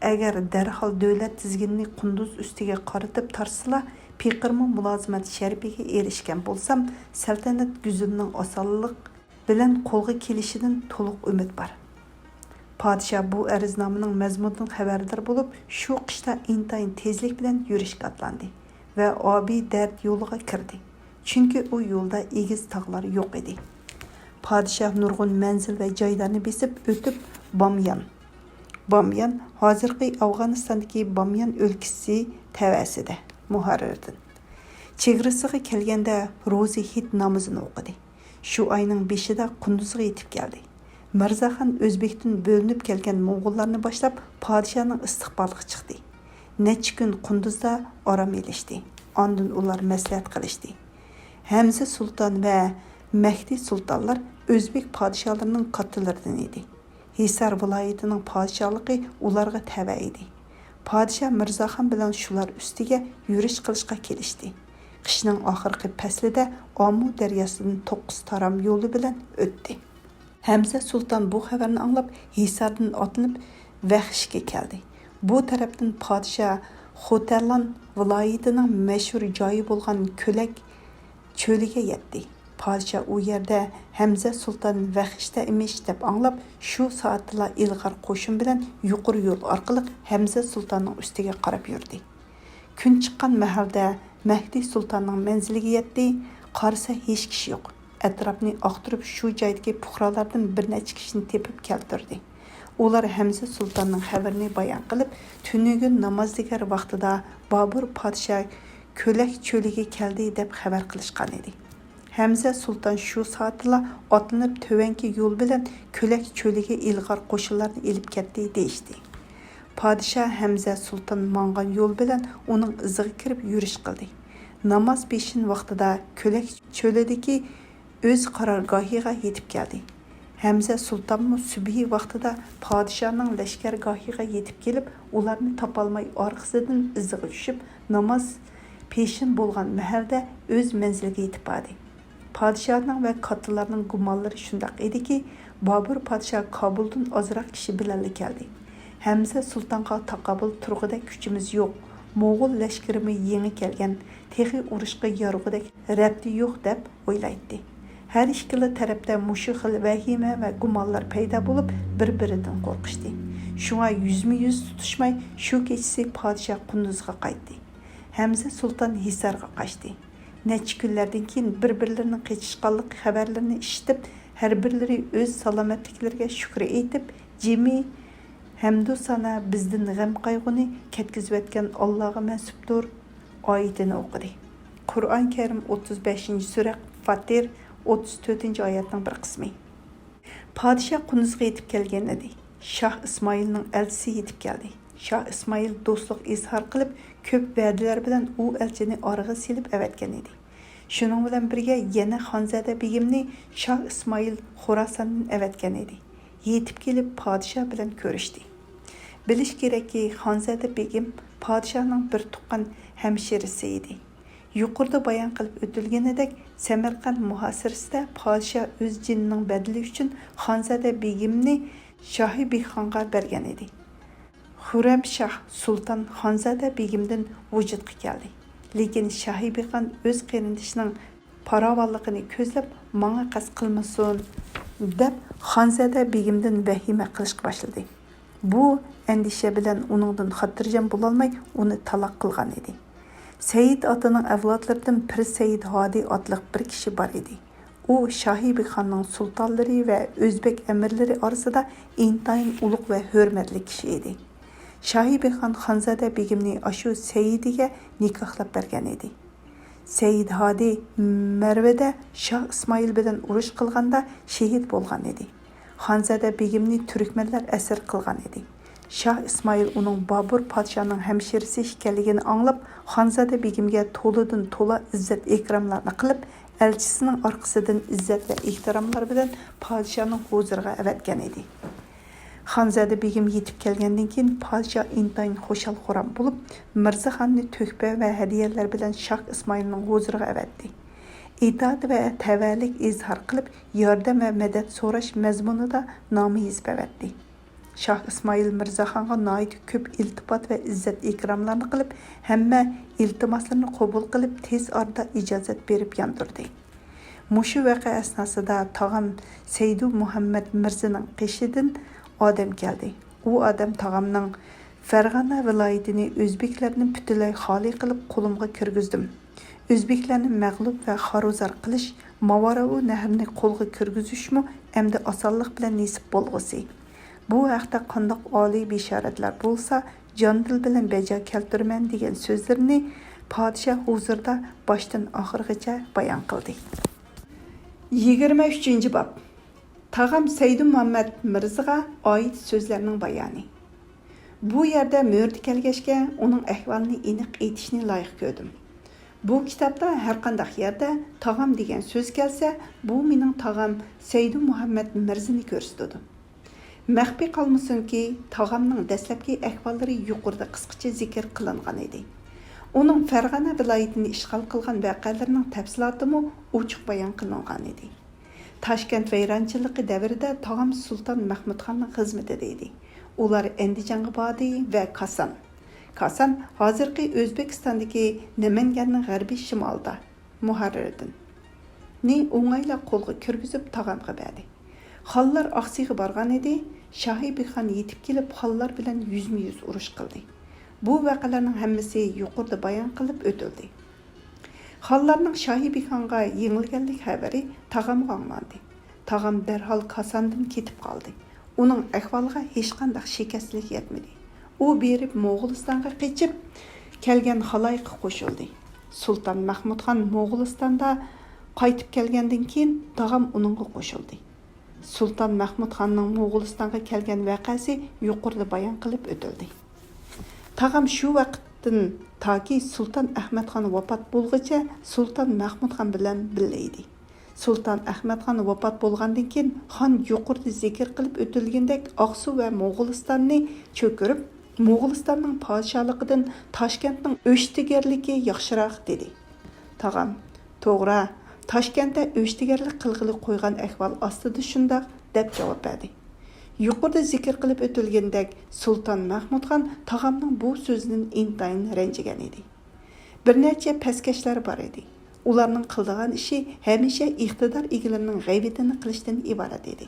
ئەگەر دەرھال دۆلەت تىزگىنىنى قۇندۇز ئۈستىگە قارىتىپ تارتسىلا، پېقىرمۇ مۇلازىمەت شەرىپىگە ئېرىشكەن بولسام، سەلتەنەت گۈزىلىنىڭ ئاسانلىق بىلەن قولغا كېلىشىدىن تولۇق ئۈمىد بار. پادىشاھ بۇ ئەرزنامىنىڭ مەزمۇنىدىن خەۋەردار بولۇپ، شۇ قىشتا ئىنتايىن تېزلىك بىلەن يۈرۈشكە ئاتلاندى ۋە ئابى دەرد يولىغا كىردى. چۈنكى ئۇ يولدا ئېگىز تاغلار يوق ئىدى. پادىشاھ نۇرغۇن مەنزىل ۋە جايلارنى بېسىپ ئۆتۈپ، باميان. باميان، ھازىرقى ئافغانىستاندىكى باميان ئۆلكىسى تەۋەسىدە، مۇھاررىردىن. چېگرىسىغا كەلگەندە روزى ھېيت نامىزىنى ئوقۇدى. شۇ ئاينىڭ بېشىدا قۇندۇزغا يېتىپ كەلدى. مىرزاخان ئۆزبېكتىن بۆلۈنۈپ كەلگەن موڭغۇللارنى باشلاپ پادىشاھنىڭ ئىستىقبالىغا چىقتى. نەچچە كۈن قۇندۇزدا ئارام ئېلىشتى. ئاندىن ئۇلار مەسلىھەت قىلىشتى. ھەمزە سۇلتان ۋە مەھدى سۇلتانلار ئۆزبېك پادىشاھلىرىنىڭ كاتتىلىرىدىن ئىدى. ھىسار ۋىلايىتىنىڭ پادىشاھلىقى ئۇلارغا تەۋە ئىدى. پادىشاھ مىرزاخان بىلەن شۇلار ئۈستىگە يۈرۈش قىلىشقا كېلىشتى. قىشنىڭ ئاخىرقى پەسلىدە ئامۇ دەرياسىدىن توققۇز تارام يولى بىلەن ئۆتتى. ھەمزە سۇلتان بۇ خەۋەرنى ئاڭلاپ، ھىساردىن ئاتلىنىپ ۋەخشكە كەلدى. بۇ تەرەپتىن پادىشاھ خوتەنلان ۋىلايىتىنىڭ مەشھۇر جايى بولغان كۆلەك چۆلىگە يەتتى. پادىشاھ ئۇ يەردە ھەمزە سۇلتان ۋەخشتە ئىمىش دەپ ئاڭلاپ، شۇ سائەتتىلا ئىلغار قوشۇن بىلەن يۇقىرى يول ئارقىلىق ھەمزە سۇلتاننىڭ ئۈستىگە قاراپ يۈردى. كۈن چىققان مەھەلدە مەھدى سۇلتاننىڭ مەنزىلىگە يەتتى. قارىسا، ھېچ كىشى يوق. ئەتراپنى ئاختۇرۇپ، شۇ جايدىكى پۇقرالاردىن بىر نەچچە كىشىنى تېپىپ كەلتۈردى. ئۇلار ھەمزە سۇلتاننىڭ خەۋىرىنى بايان قىلىپ، تۈنۈگۈن نامازدىگەر ۋاقتىدا بابۇر پادىشاھ كۆلەك چۆلىگە كەلدى دەپ خەۋەر قىلىشقان ئىدى. ھەمزە سۇلتان شۇ سائەتتىلا ئاتلىنىپ تۆۋەنكى يول بىلەن كۆلەك چۆلىگە ئىلغار قوشۇنلارنى ئېلىپ كەتتى دېيىشتى. پادىشاھ ھەمزە سۇلتان ماڭغان يول بىلەن ئۇنىڭ ئىزىغا كىرىپ يۈرۈش قىلدى. ناماز پېشىن ۋاقتىدا كۆلەك چۆلىدىكى ئۆز قارارگاھىغا يېتىپ كەلدى. ھەمزە سۇلتانمۇ سۈبھى ۋاقتىدا پادىشاھنىڭ لەشكەرگاھىغا يېتىپ كېلىپ، ئۇلارنى تاپالماي ئارقىسىدىن ئىزىغا چۈشۈپ، ناماز پېشىن بولغان مەھەلدە ئۆز مەنزىلىگە يېتىپ باردى. پادىشاھنىڭ ۋە كاتتىلارنىڭ گۇمانلىرى شۇنداق ئىدىكى، بابۇر پادىشاھ كابۇلدىن ئازراق كىشى بىلەنلا كەلدى. ھەمزە سۇلتانغا تاقابىل تۇرغۇدەك كۈچىمىز يوق، موغۇل لەشكىرىمۇ يېڭى كەلگەن، تېخى ئۇرۇشقا يارىغۇدەك رەبتى يوق دەپ ئويلايتتى. ھەر ئىككىلا تەرەپتە مۇشۇ خىل ۋەھىمە ۋە گۇمانلار پەيدا بولۇپ، بىر-بىرىدىن قورقۇشتى. شۇڭا يۈزمۇ-يۈز تۇتۇشماي، شۇ كېچىسى پادىشاھ قۇندۇزغا قايتتى. ھەمزە سۇلتان ھىسارغا قاچتى. نەچچە كۈنلەردىن كېيىن بىر-بىرلىرىنىڭ قېچىشقانلىق خەۋەرلىرىنى ئىشىتىپ، ھەر بىرلىرى ئۆز سالامەتلىكلىرىگە شۈكرى ئېيتىپ، جىمى ھەمدۇسانا بىزدىن غەم-قايغۇنى كەتكۈزۈۋەتكەن ئاللاغا مەنسۇپتۇر ئايىتىنى ئوقۇدى. قۇرئان كەرىم ئوتتۇز بەشىنچى سۈرە، فاتىر، ئوتتۇز تۆتىنچى ئايەتنىڭ بىر قىسمى. پادىشاھ قۇندۇزغا يېتىپ كەلگەن ئىدى. شاھ ئىسمائىلنىڭ ئەلچىسى يېتىپ كەلدى. شاھ ئىسمائىل دوستلۇق ئىزھار قىلىپ، كۆپ ۋەدىلەر بىلەن ئۇ ئەلچىنى ئارىغا سېلىپ ئەۋەتكەن ئىدى. شۇنىڭ بىلەن بىرگە، يەنە خانزادە بېگىمنى شاھ ئىسمائىل خوراساندىن ئەۋەتكەن ئىدى. يېتىپ كېلىپ، پادىشاھ بىلەن كۆرۈشتى. بىلىش كېرەككى، خانزادە بېگىم پادىشاھنىڭ بىر تۇغقان ھەمشىرىسى ئىدى. يۇقىرىدا بايان قىلىپ ئۆتۈلگىنىدەك، سەمەرقەنت مۇھاسىرىسىدە پادىشاھ ئۆز جېنىنىڭ بەدىلى ئۈچۈن خانزادە بېگىمنى شاھى بىخانغا بەرگەن ئىدى. خۈررەمشاھ سۇلتان خانزادە بېگىمدىن ۋۇجۇدقا كەلدى. لېكىن شاھى بىخان ئۆز قېرىندىشىنىڭ پاراۋانلىقىنى كۆزلەپ، ماڭا قەست قىلمىسۇن، دەپ خانزادە بېگىمدىن ۋەھىمە قىلىشقا باشلىدى. بۇ ئەندىشە بىلەن ئۇنىڭدىن خاتىرجەم بولالماي، ئۇنى تالاق قىلغان ئىدى. سەئىد ئاتىنىڭ ئەۋلادلىرىدىن پىر سەئىد ھادى ئاتلىق بىر كىشى بار ئىدى. ئۇ شاھى بىخاننىڭ سۇلتانلىرى ۋە ئۆزبېك ئەمىرلىرى ئارىسىدا ئىنتايىن ئۇلۇغ ۋە ھۆرمەتلىك كىشى ئىدى. شاھى بىخان خانزادە بېگىمنى ئاشۇ سەئىدىگە نىكاھلاپ بەرگەن ئىدى. سەئىد ھادى مەرۋدە شاھ ئىسمائىل بىلەن ئۇرۇش قىلغاندا شېھىت بولغان ئىدى. خانزادە بېگىمنى تۈركمەنلەر ئەسىر قىلغان ئىدى. شاھ ئىسمائىل ئۇنىڭ بابۇر پادىشاھنىڭ ھەمشىرىسى ئىكەنلىكىنى ئاڭلاپ، خانزادە بېگىمگە تولىدىن تولا ئىززەت ئىكراملارنى قىلىپ، ئەلچىسىنىڭ ئارقىسىدىن ئىززەت ۋە ئېھتىراملار بىلەن پادىشاھنىڭ ھۇزۇرىغا ئەۋەتكەن ئىدى. خانزادە بېگىم يېتىپ كەلگەندىن كېيىن، پادىشاھ ئىنتايىن خۇشال-خۇرام بولۇپ، مىرزاخاننى تۆھپە ۋە ھەدىيەلەر بىلەن شاھ ئىسمائىلنىڭ ھۇزۇرىغا ئەۋەتتى. ئىتائەت ۋە تەۋەلىك ئىزھار قىلىپ، ياردەم ۋە مەدەت سوراش مەزمۇنىدا نامە يېزىپ ئەۋەتتى. شاھ ئىسمائىل مىرزاخانغا ناھايىتى كۆپ ئىلتىپات ۋە ئىززەت-ئىكراملارنى قىلىپ، ھەممە ئىلتىماسلىرىنى قوبۇل قىلىپ، تېز ئارىدا ئىجازەت بېرىپ ياندۇردى. مۇشۇ ۋەقە ئەسناسىدا تاغام سەيدۇ مۇھەممەد مىرزىنىڭ قېشىدىن ئادەم كەلدى. ئۇ ئادەم تاغامنىڭ، «فەرغانە ۋىلايىتىنى ئۆزبېكلەردىن پۈتۈنلەي خالىي قىلىپ قولۇمغا كىرگۈزدۈم. ئۆزبېكلەرنى مەغلۇپ ۋە خارۇزار قىلىش، ماۋاراۋۇ نەھرىنى قولغا كىرگۈزۈشمۇ ئەمدى ئاسانلىق بىلەن نېسىپ بولغۇسى. بۇ ھەقتە قانداق ئالىي بېشارەتلەر بولسا، جان-دىل بىلەن بەجا كەلتۈرىمەن» دېگەن سۆزلىرىنى پادىشاھ ھۇزۇرىدا باشتىن ئاخىرغىچە بايان قىلدى. يىگىرمە ئۈچىنچى باب. تاغام سەيدۇمۇھەممەد مىرزىغا ئائىت سۆزلەرنىڭ بايانى. بۇ يەردە مۆرىدە كەلگەچكە، ئۇنىڭ ئەھۋالىنى ئېنىق ئېيتىشنى لايىق كۆردۈم. بۇ كىتابتا ھەرقانداق يەردە تاغام دېگەن سۆز كەلسە، بۇ مېنىڭ تاغام سەيدۇمۇھەممەد مىرزىنى كۆرسىتىدۇ. مەخپىي قالمىسۇنكى، تاغامنىڭ دەسلەپكى ئەھۋاللىرى يۇقىرىدا قىسقىچە زىكىر قىلىنغان ئىدى. ئۇنىڭ فەرغانە ۋىلايىتىنى ئىشغال قىلغان ۋەقەلىرىنىڭ تەپسىلاتىمۇ ئوچۇق بايان قىلىنغان ئىدى. تاشكەنت ۋەيرانچىلىقى دەۋرىدە تاغام سۇلتان مەخمۇتخاننىڭ خىزمىتىدە ئىدى. ئۇلار ئەندىجانغا باردى ۋە كاسان، كاسان ھازىرقى ئۆزبېكىستاندىكى نەمەنگەننىڭ غەربىي شىمالىدا، مۇھەررىردىن، نى ئوڭايلا قولغا كىرگۈزۈپ تاغامغا بەردى. خانلار ئاقسىغا بارغان ئىدى، شاھى بىخان يېتىپ كېلىپ، خانلار بىلەن يۈزمۇ يۈز ئۇرۇش قىلدى. بۇ ۋەقەلەرنىڭ ھەممىسى يۇقىرىدا بايان قىلىپ ئۆتۈلدى. خانلارنىڭ شاھى بىخانغا يېڭىلگەنلىك خەۋىرى تاغامغا ئاڭلاندى. تاغام دەرھال كاساندىن كېتىپ قالدى. ئۇنىڭ ئەھۋالىغا ھېچقانداق شىكەستلىك يەتمىدى. ئۇ بېرىپ موغۇلىستانغا قېچىپ كەلگەن خالايىققا قوشۇلدى. سۇلتان مەخمۇتخان موغۇلىستاندا قايتىپ كەلگەندىن كېيىن، تاغام ئۇنىڭغا قوشۇلدى. سۇلتان مەخمۇتخاننىڭ موغۇلىستانغا كەلگەن ۋەقەسى يۇقىرىدا بايان قىلىپ ئۆتۈلدى. تاغام شۇ ۋاقىتتىن تاكى سۇلتان ئەخمەتخان ۋاپات بولغۇچە سۇلتان مەخمۇتخان بىلەن بىللە ئىدى. سۇلتان ئەخمەتخان ۋاپات بولغاندىن كېيىن، خان يۇقىرىدا زىكىر قىلىپ ئۆتۈلگىنىدەك ئاقسۇ ۋە موغۇلىستاننى چۆكۈرۈپ، موغۇلىستاننىڭ پادىشاھلىقىدىن تاشكەنتنىڭ ئۆشتىگەرلىكى ياخشىراق، دېدى. تاغام، توغرا، تاشكەنتتە ئۆشتىگەرلىك قىلغىلى قويغان ئەھۋال ئاستىدا شۇنداق، دەپ جاۋاب بەردى. يۇقىرىدا زىكىر قىلىپ ئۆتۈلگىنىدەك، سۇلتان مەخمۇتخان تاغامنىڭ بۇ سۆزىدىن ئىنتايىن رەنجىگەن ئىدى. بىر نەچچە پەسكەشلەر بار ئىدى. ئۇلارنىڭ قىلىدىغان ئىشى ھەمىشە ئىقتىدار ئىگىلىرىنىڭ غەيۋىتىنى قىلىشتىن ئىبارەت ئىدى.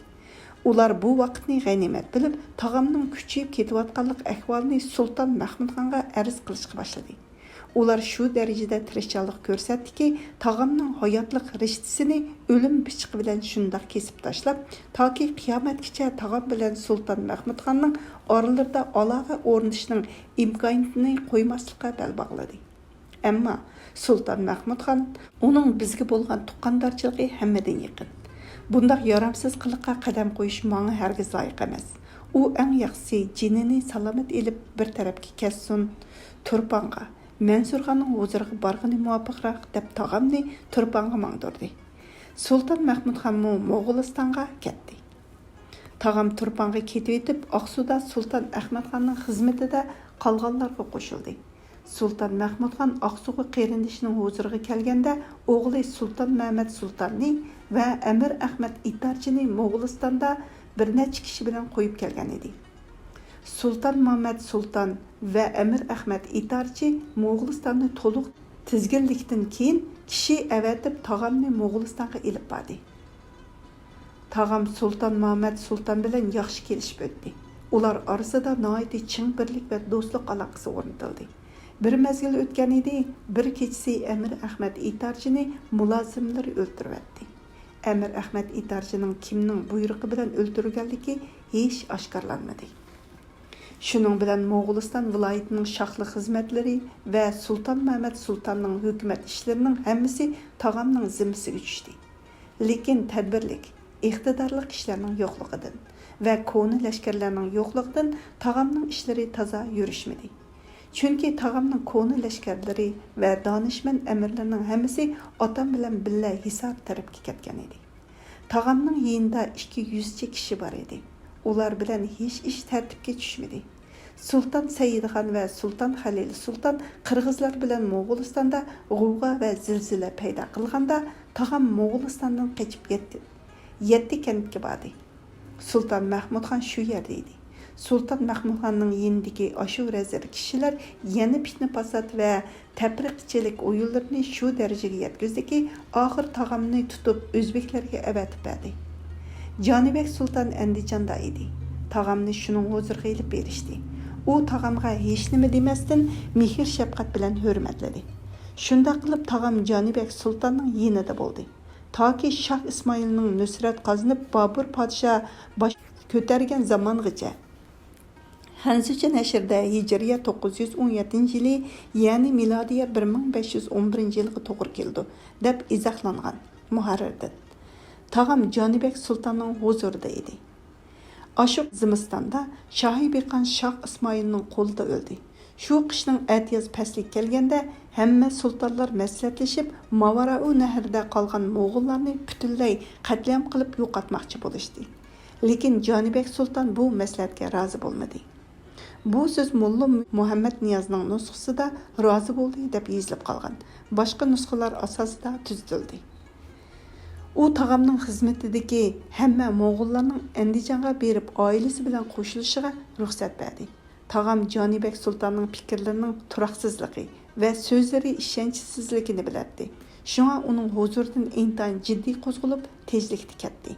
ئۇلار بۇ ۋاقىتنى غەنىيمەت بىلىپ، تاغامنىڭ كۈچىيىپ كېتىۋاتقانلىق ئەھۋالىنى سۇلتان مەخمۇتخانغا ئەرز قىلىشقا باشلىدى. ئۇلار شۇ دەرىجىدە تىرىشچانلىق كۆرسەتتىكى، تاغامنىڭ ھاياتلىق رىشتىسىنى ئۆلۈم پىچىقى بىلەن شۇنداق كېسىپ تاشلاپ، تاكى قىيامەتكىچە تاغام بىلەن سۇلتان مەخمۇتخاننىڭ ئارىلىرىدا ئالاقە ئورنىتىشنىڭ ئىمكانىيىتىنى قويماسلىققا بەل باغلىدى. ئەمما سۇلتان مەخمۇتخان، ئۇنىڭ بىزگە بولغان تۇغقاندارچىلىقى ھەممىدىن يېقىن. بۇنداق يارامسىز قىلىققا قەدەم قويۇش ماڭا ھەرگىز لايىق ئەمەس. ئۇ ئەڭ ياخشىسى جېنىنى سالامەت ئېلىپ بىر تەرەپكە كەتسۇن. تۇرپانغا، مەنسۇرخاننىڭ ھۇزۇرىغا بارغىنى مۇۋاپىقراق، دەپ تاغامنى تۇرپانغا ماڭدۇردى. سۇلتان مەخمۇتخانمۇ موغۇلىستانغا كەتتى. تاغام تۇرپانغا كېتىۋېتىپ، ئاقسۇدا سۇلتان ئەخمەتخاننىڭ خىزمىتىدە قالغانلارغا قوشۇلدى. سۇلتان مەخمۇتخان ئاقسۇغا قېرىندىشىنىڭ ھۇزۇرىغا كەلگەندە، ئوغلى سۇلتان مەمەت سۇلتاننى ۋە ئەمىر ئەخمەت ئىتارچىنى موغۇلىستاندا بىر نەچچە كىشى بىلەن قويۇپ كەلگەن ئىدى. سۇلتان مەمەت سۇلتان ۋە ئەمىر ئەخمەت ئىتارچى موغۇلىستاننى تولۇق تىزگىنلىكتىن كېيىن، كىشى ئەۋەتىپ تاغامنى موغۇلىستانغا ئېلىپ باردى. تاغام سۇلتان مەمەت سۇلتان بىلەن ياخشى كېلىشىپ ئۆتتى. ئۇلار ئارىسىدا ناھايىتى چىڭ بىرلىك ۋە دوستلۇق ئالاقىسى ئورنىتىلدى. بىر مەزگىل ئۆتكەن ئىدى، بىر كېچىسى ئەمىر ئەخمەت ئىتارچىنى مۇلازىملىرى ئۆلتۈرۈۋەتتى. ئەمىر ئەخمەت ئىتارچىنىڭ كىمنىڭ بۇيرۇقى بىلەن ئۆلتۈرۈلگەنلىكى ھېچ ئاشكارىلانمىدى. شۇنىڭ بىلەن موغۇلىستان ۋىلايىتىنىڭ شاھلىق خىزمەتلىرى ۋە سۇلتان مەمەت سۇلتاننىڭ ھۆكۈمەت ئىشلىرىنىڭ ھەممىسى تاغامنىڭ زىممىسىگە چۈشتى. لېكىن تەدبىرلىك، ئىقتىدارلىق كىشىلەرنىڭ يوقلۇقىدىن ۋە كونا لەشكەرلەرنىڭ يوقلۇقىدىن تاغامنىڭ ئىشلىرى تازا يۈرۈشمىدى. چۈنكى تاغامنىڭ كونا لەشكەرلىرى ۋە دانىشمەن ئەمىرلىرىنىڭ ھەممىسى ئاتام بىلەن بىللە ھىسار تەرەپكە كەتكەن ئىدى. تاغامنىڭ يېنىدا ئىككى يۈزچە كىشى بار ئىدى. ئۇلار بىلەن ھېچ ئىش تەرتىپكە چۈشمىدى. سۇلتان سەئىدخان ۋە سۇلتان خەلىل سۇلتان قىرغىزلار بىلەن موغۇلىستاندا غوۋغا ۋە زىلزىلە پەيدا قىلغاندا، تاغام موغۇلىستاندىن قېچىپ يەتتى، يەتتە كەنتكە باردى. سۇلتان مەخمۇتخان شۇ يەردە ئىدى. سۇلتان مەخمۇتخاننىڭ يېنىدىكى ئاشۇ رەزىل كىشىلەر يەنە پىتنە-پاسات ۋە تەپرىقىچىلىك ئويۇنلىرىنى شۇ دەرىجىگە يەتكۈزدىكى، ئاخىر تاغامنى تۇتۇپ ئۆزبېكلەرگە ئەۋەتىپ بەردى. جانىبەگ سۇلتان ئەندىجاندا ئىدى. تاغامنى شۇنىڭ ھۇزۇرىغا ئېلىپ بېرىشتى. ئۇ تاغامغا ھېچنېمە دېمەستىن، مېھىر-شەپقەت بىلەن ھۆرمەتلىدى. شۇنداق قىلىپ، تاغام جانىبەگ سۇلتاننىڭ يېنىدا بولدى. تاكى شاھ ئىسمائىلنىڭ نۇسرەت قازىنىپ، بابۇر پادىشاھ باش كۆتەرگەن زامانغىچە. خەنزۇچە نەشرىدە ھىجرىيە توققۇز يۈز ئون يەتتىنچى يىلى، يەنى مىلادىيە بىر مىڭ بەش يۈز ئون بىرىنچى يىلغا توغرا كېلىدۇ، دەپ ئىزاھلانغان مۇھەررىردىن. تاغام جانىبەگ سۇلتاننىڭ ھۇزۇرىدا ئىدى. ئاشۇ زىمىستاندا شاھى بىقان شاھ ئىسمائىلنىڭ قولىدا ئۆلدى. شۇ قىشنىڭ ئەتىياز پەسلى كەلگەندە، ھەممە سۇلتانلار مەسلىھەتلىشىپ، ماۋارائۇ نەھرىدە قالغان موغۇللارنى پۈتۈنلەي قەتلىئام قىلىپ يوقاتماقچى بولۇشتى. لېكىن جانىبەگ سۇلتان بۇ مەسلىھەتكە رازى بولمىدى. بۇ سۆز موللا مۇھەممەد نىيازنىڭ نۇسخىسىدا رازى بولدى دەپ يېزىلىپ قالغان. باشقا نۇسخىلار ئاساسىدا تۈزىتىلدى. ئۇ تاغامنىڭ خىزمىتىدىكى ھەممە موغۇللارنىڭ ئەندىجانغا بېرىپ ئائىلىسى بىلەن قوشۇلۇشىغا رۇخسەت بەردى. تاغام جانىبەگ سۇلتاننىڭ پىكىرلىرىنىڭ تۇراقسىزلىقى ۋە سۆزلىرى ئىشەنچسىزلىكىنى بىلەتتى. شۇڭا ئۇنىڭ ھۇزۇرىدىن ئىنتايىن جىددىي قوزغىلىپ، تېزلىكتە كەتتى.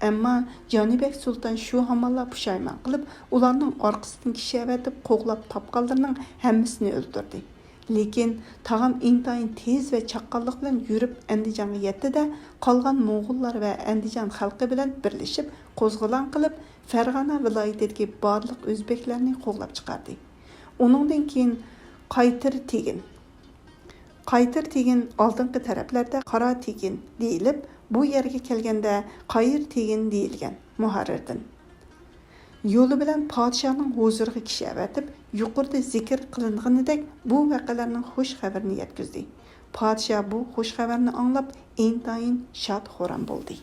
ئەمما جانىبەگ سۇلتان شۇ ھامانلا پۇشايمان قىلىپ، ئۇلارنىڭ ئارقىسىدىن كىشى ئەۋەتىپ قوغلاپ تاپقانلىرىنىڭ ھەممىسىنى ئۆلتۈردى. لېكىن تاغام ئىنتايىن تېز ۋە چاققانلىق بىلەن يۈرۈپ ئەندىجانغا يەتتى-دە، قالغان موغۇللار ۋە ئەندىجان خەلقى بىلەن بىرلىشىپ قوزغىلاڭ قىلىپ، فەرغانە ۋىلايىتىدىكى بارلىق ئۆزبېكلەرنى قوغلاپ چىقاردى. ئۇنىڭدىن كېيىن قايتىر تېگىن، قايتىر تېگىن ئالدىنقى تەرەپلەردە قارا تېگىن دېيىلىپ، بۇ يەرگە كەلگەندە قايىر تېگىن دېيىلگەن. مۇھەررىردىن. يولى بىلەن پادىشاھنىڭ ھۇزۇرىغا كىشى ئەۋەتىپ، يۇقىرىدا زىكىر قىلىنغىنىدەك بۇ ۋەقەلەرنىڭ خۇش خەۋىرىنى يەتكۈزدى. پادىشاھ بۇ خۇش خەۋەرنى ئاڭلاپ، ئىنتايىن شاد-خۇرام بولدى.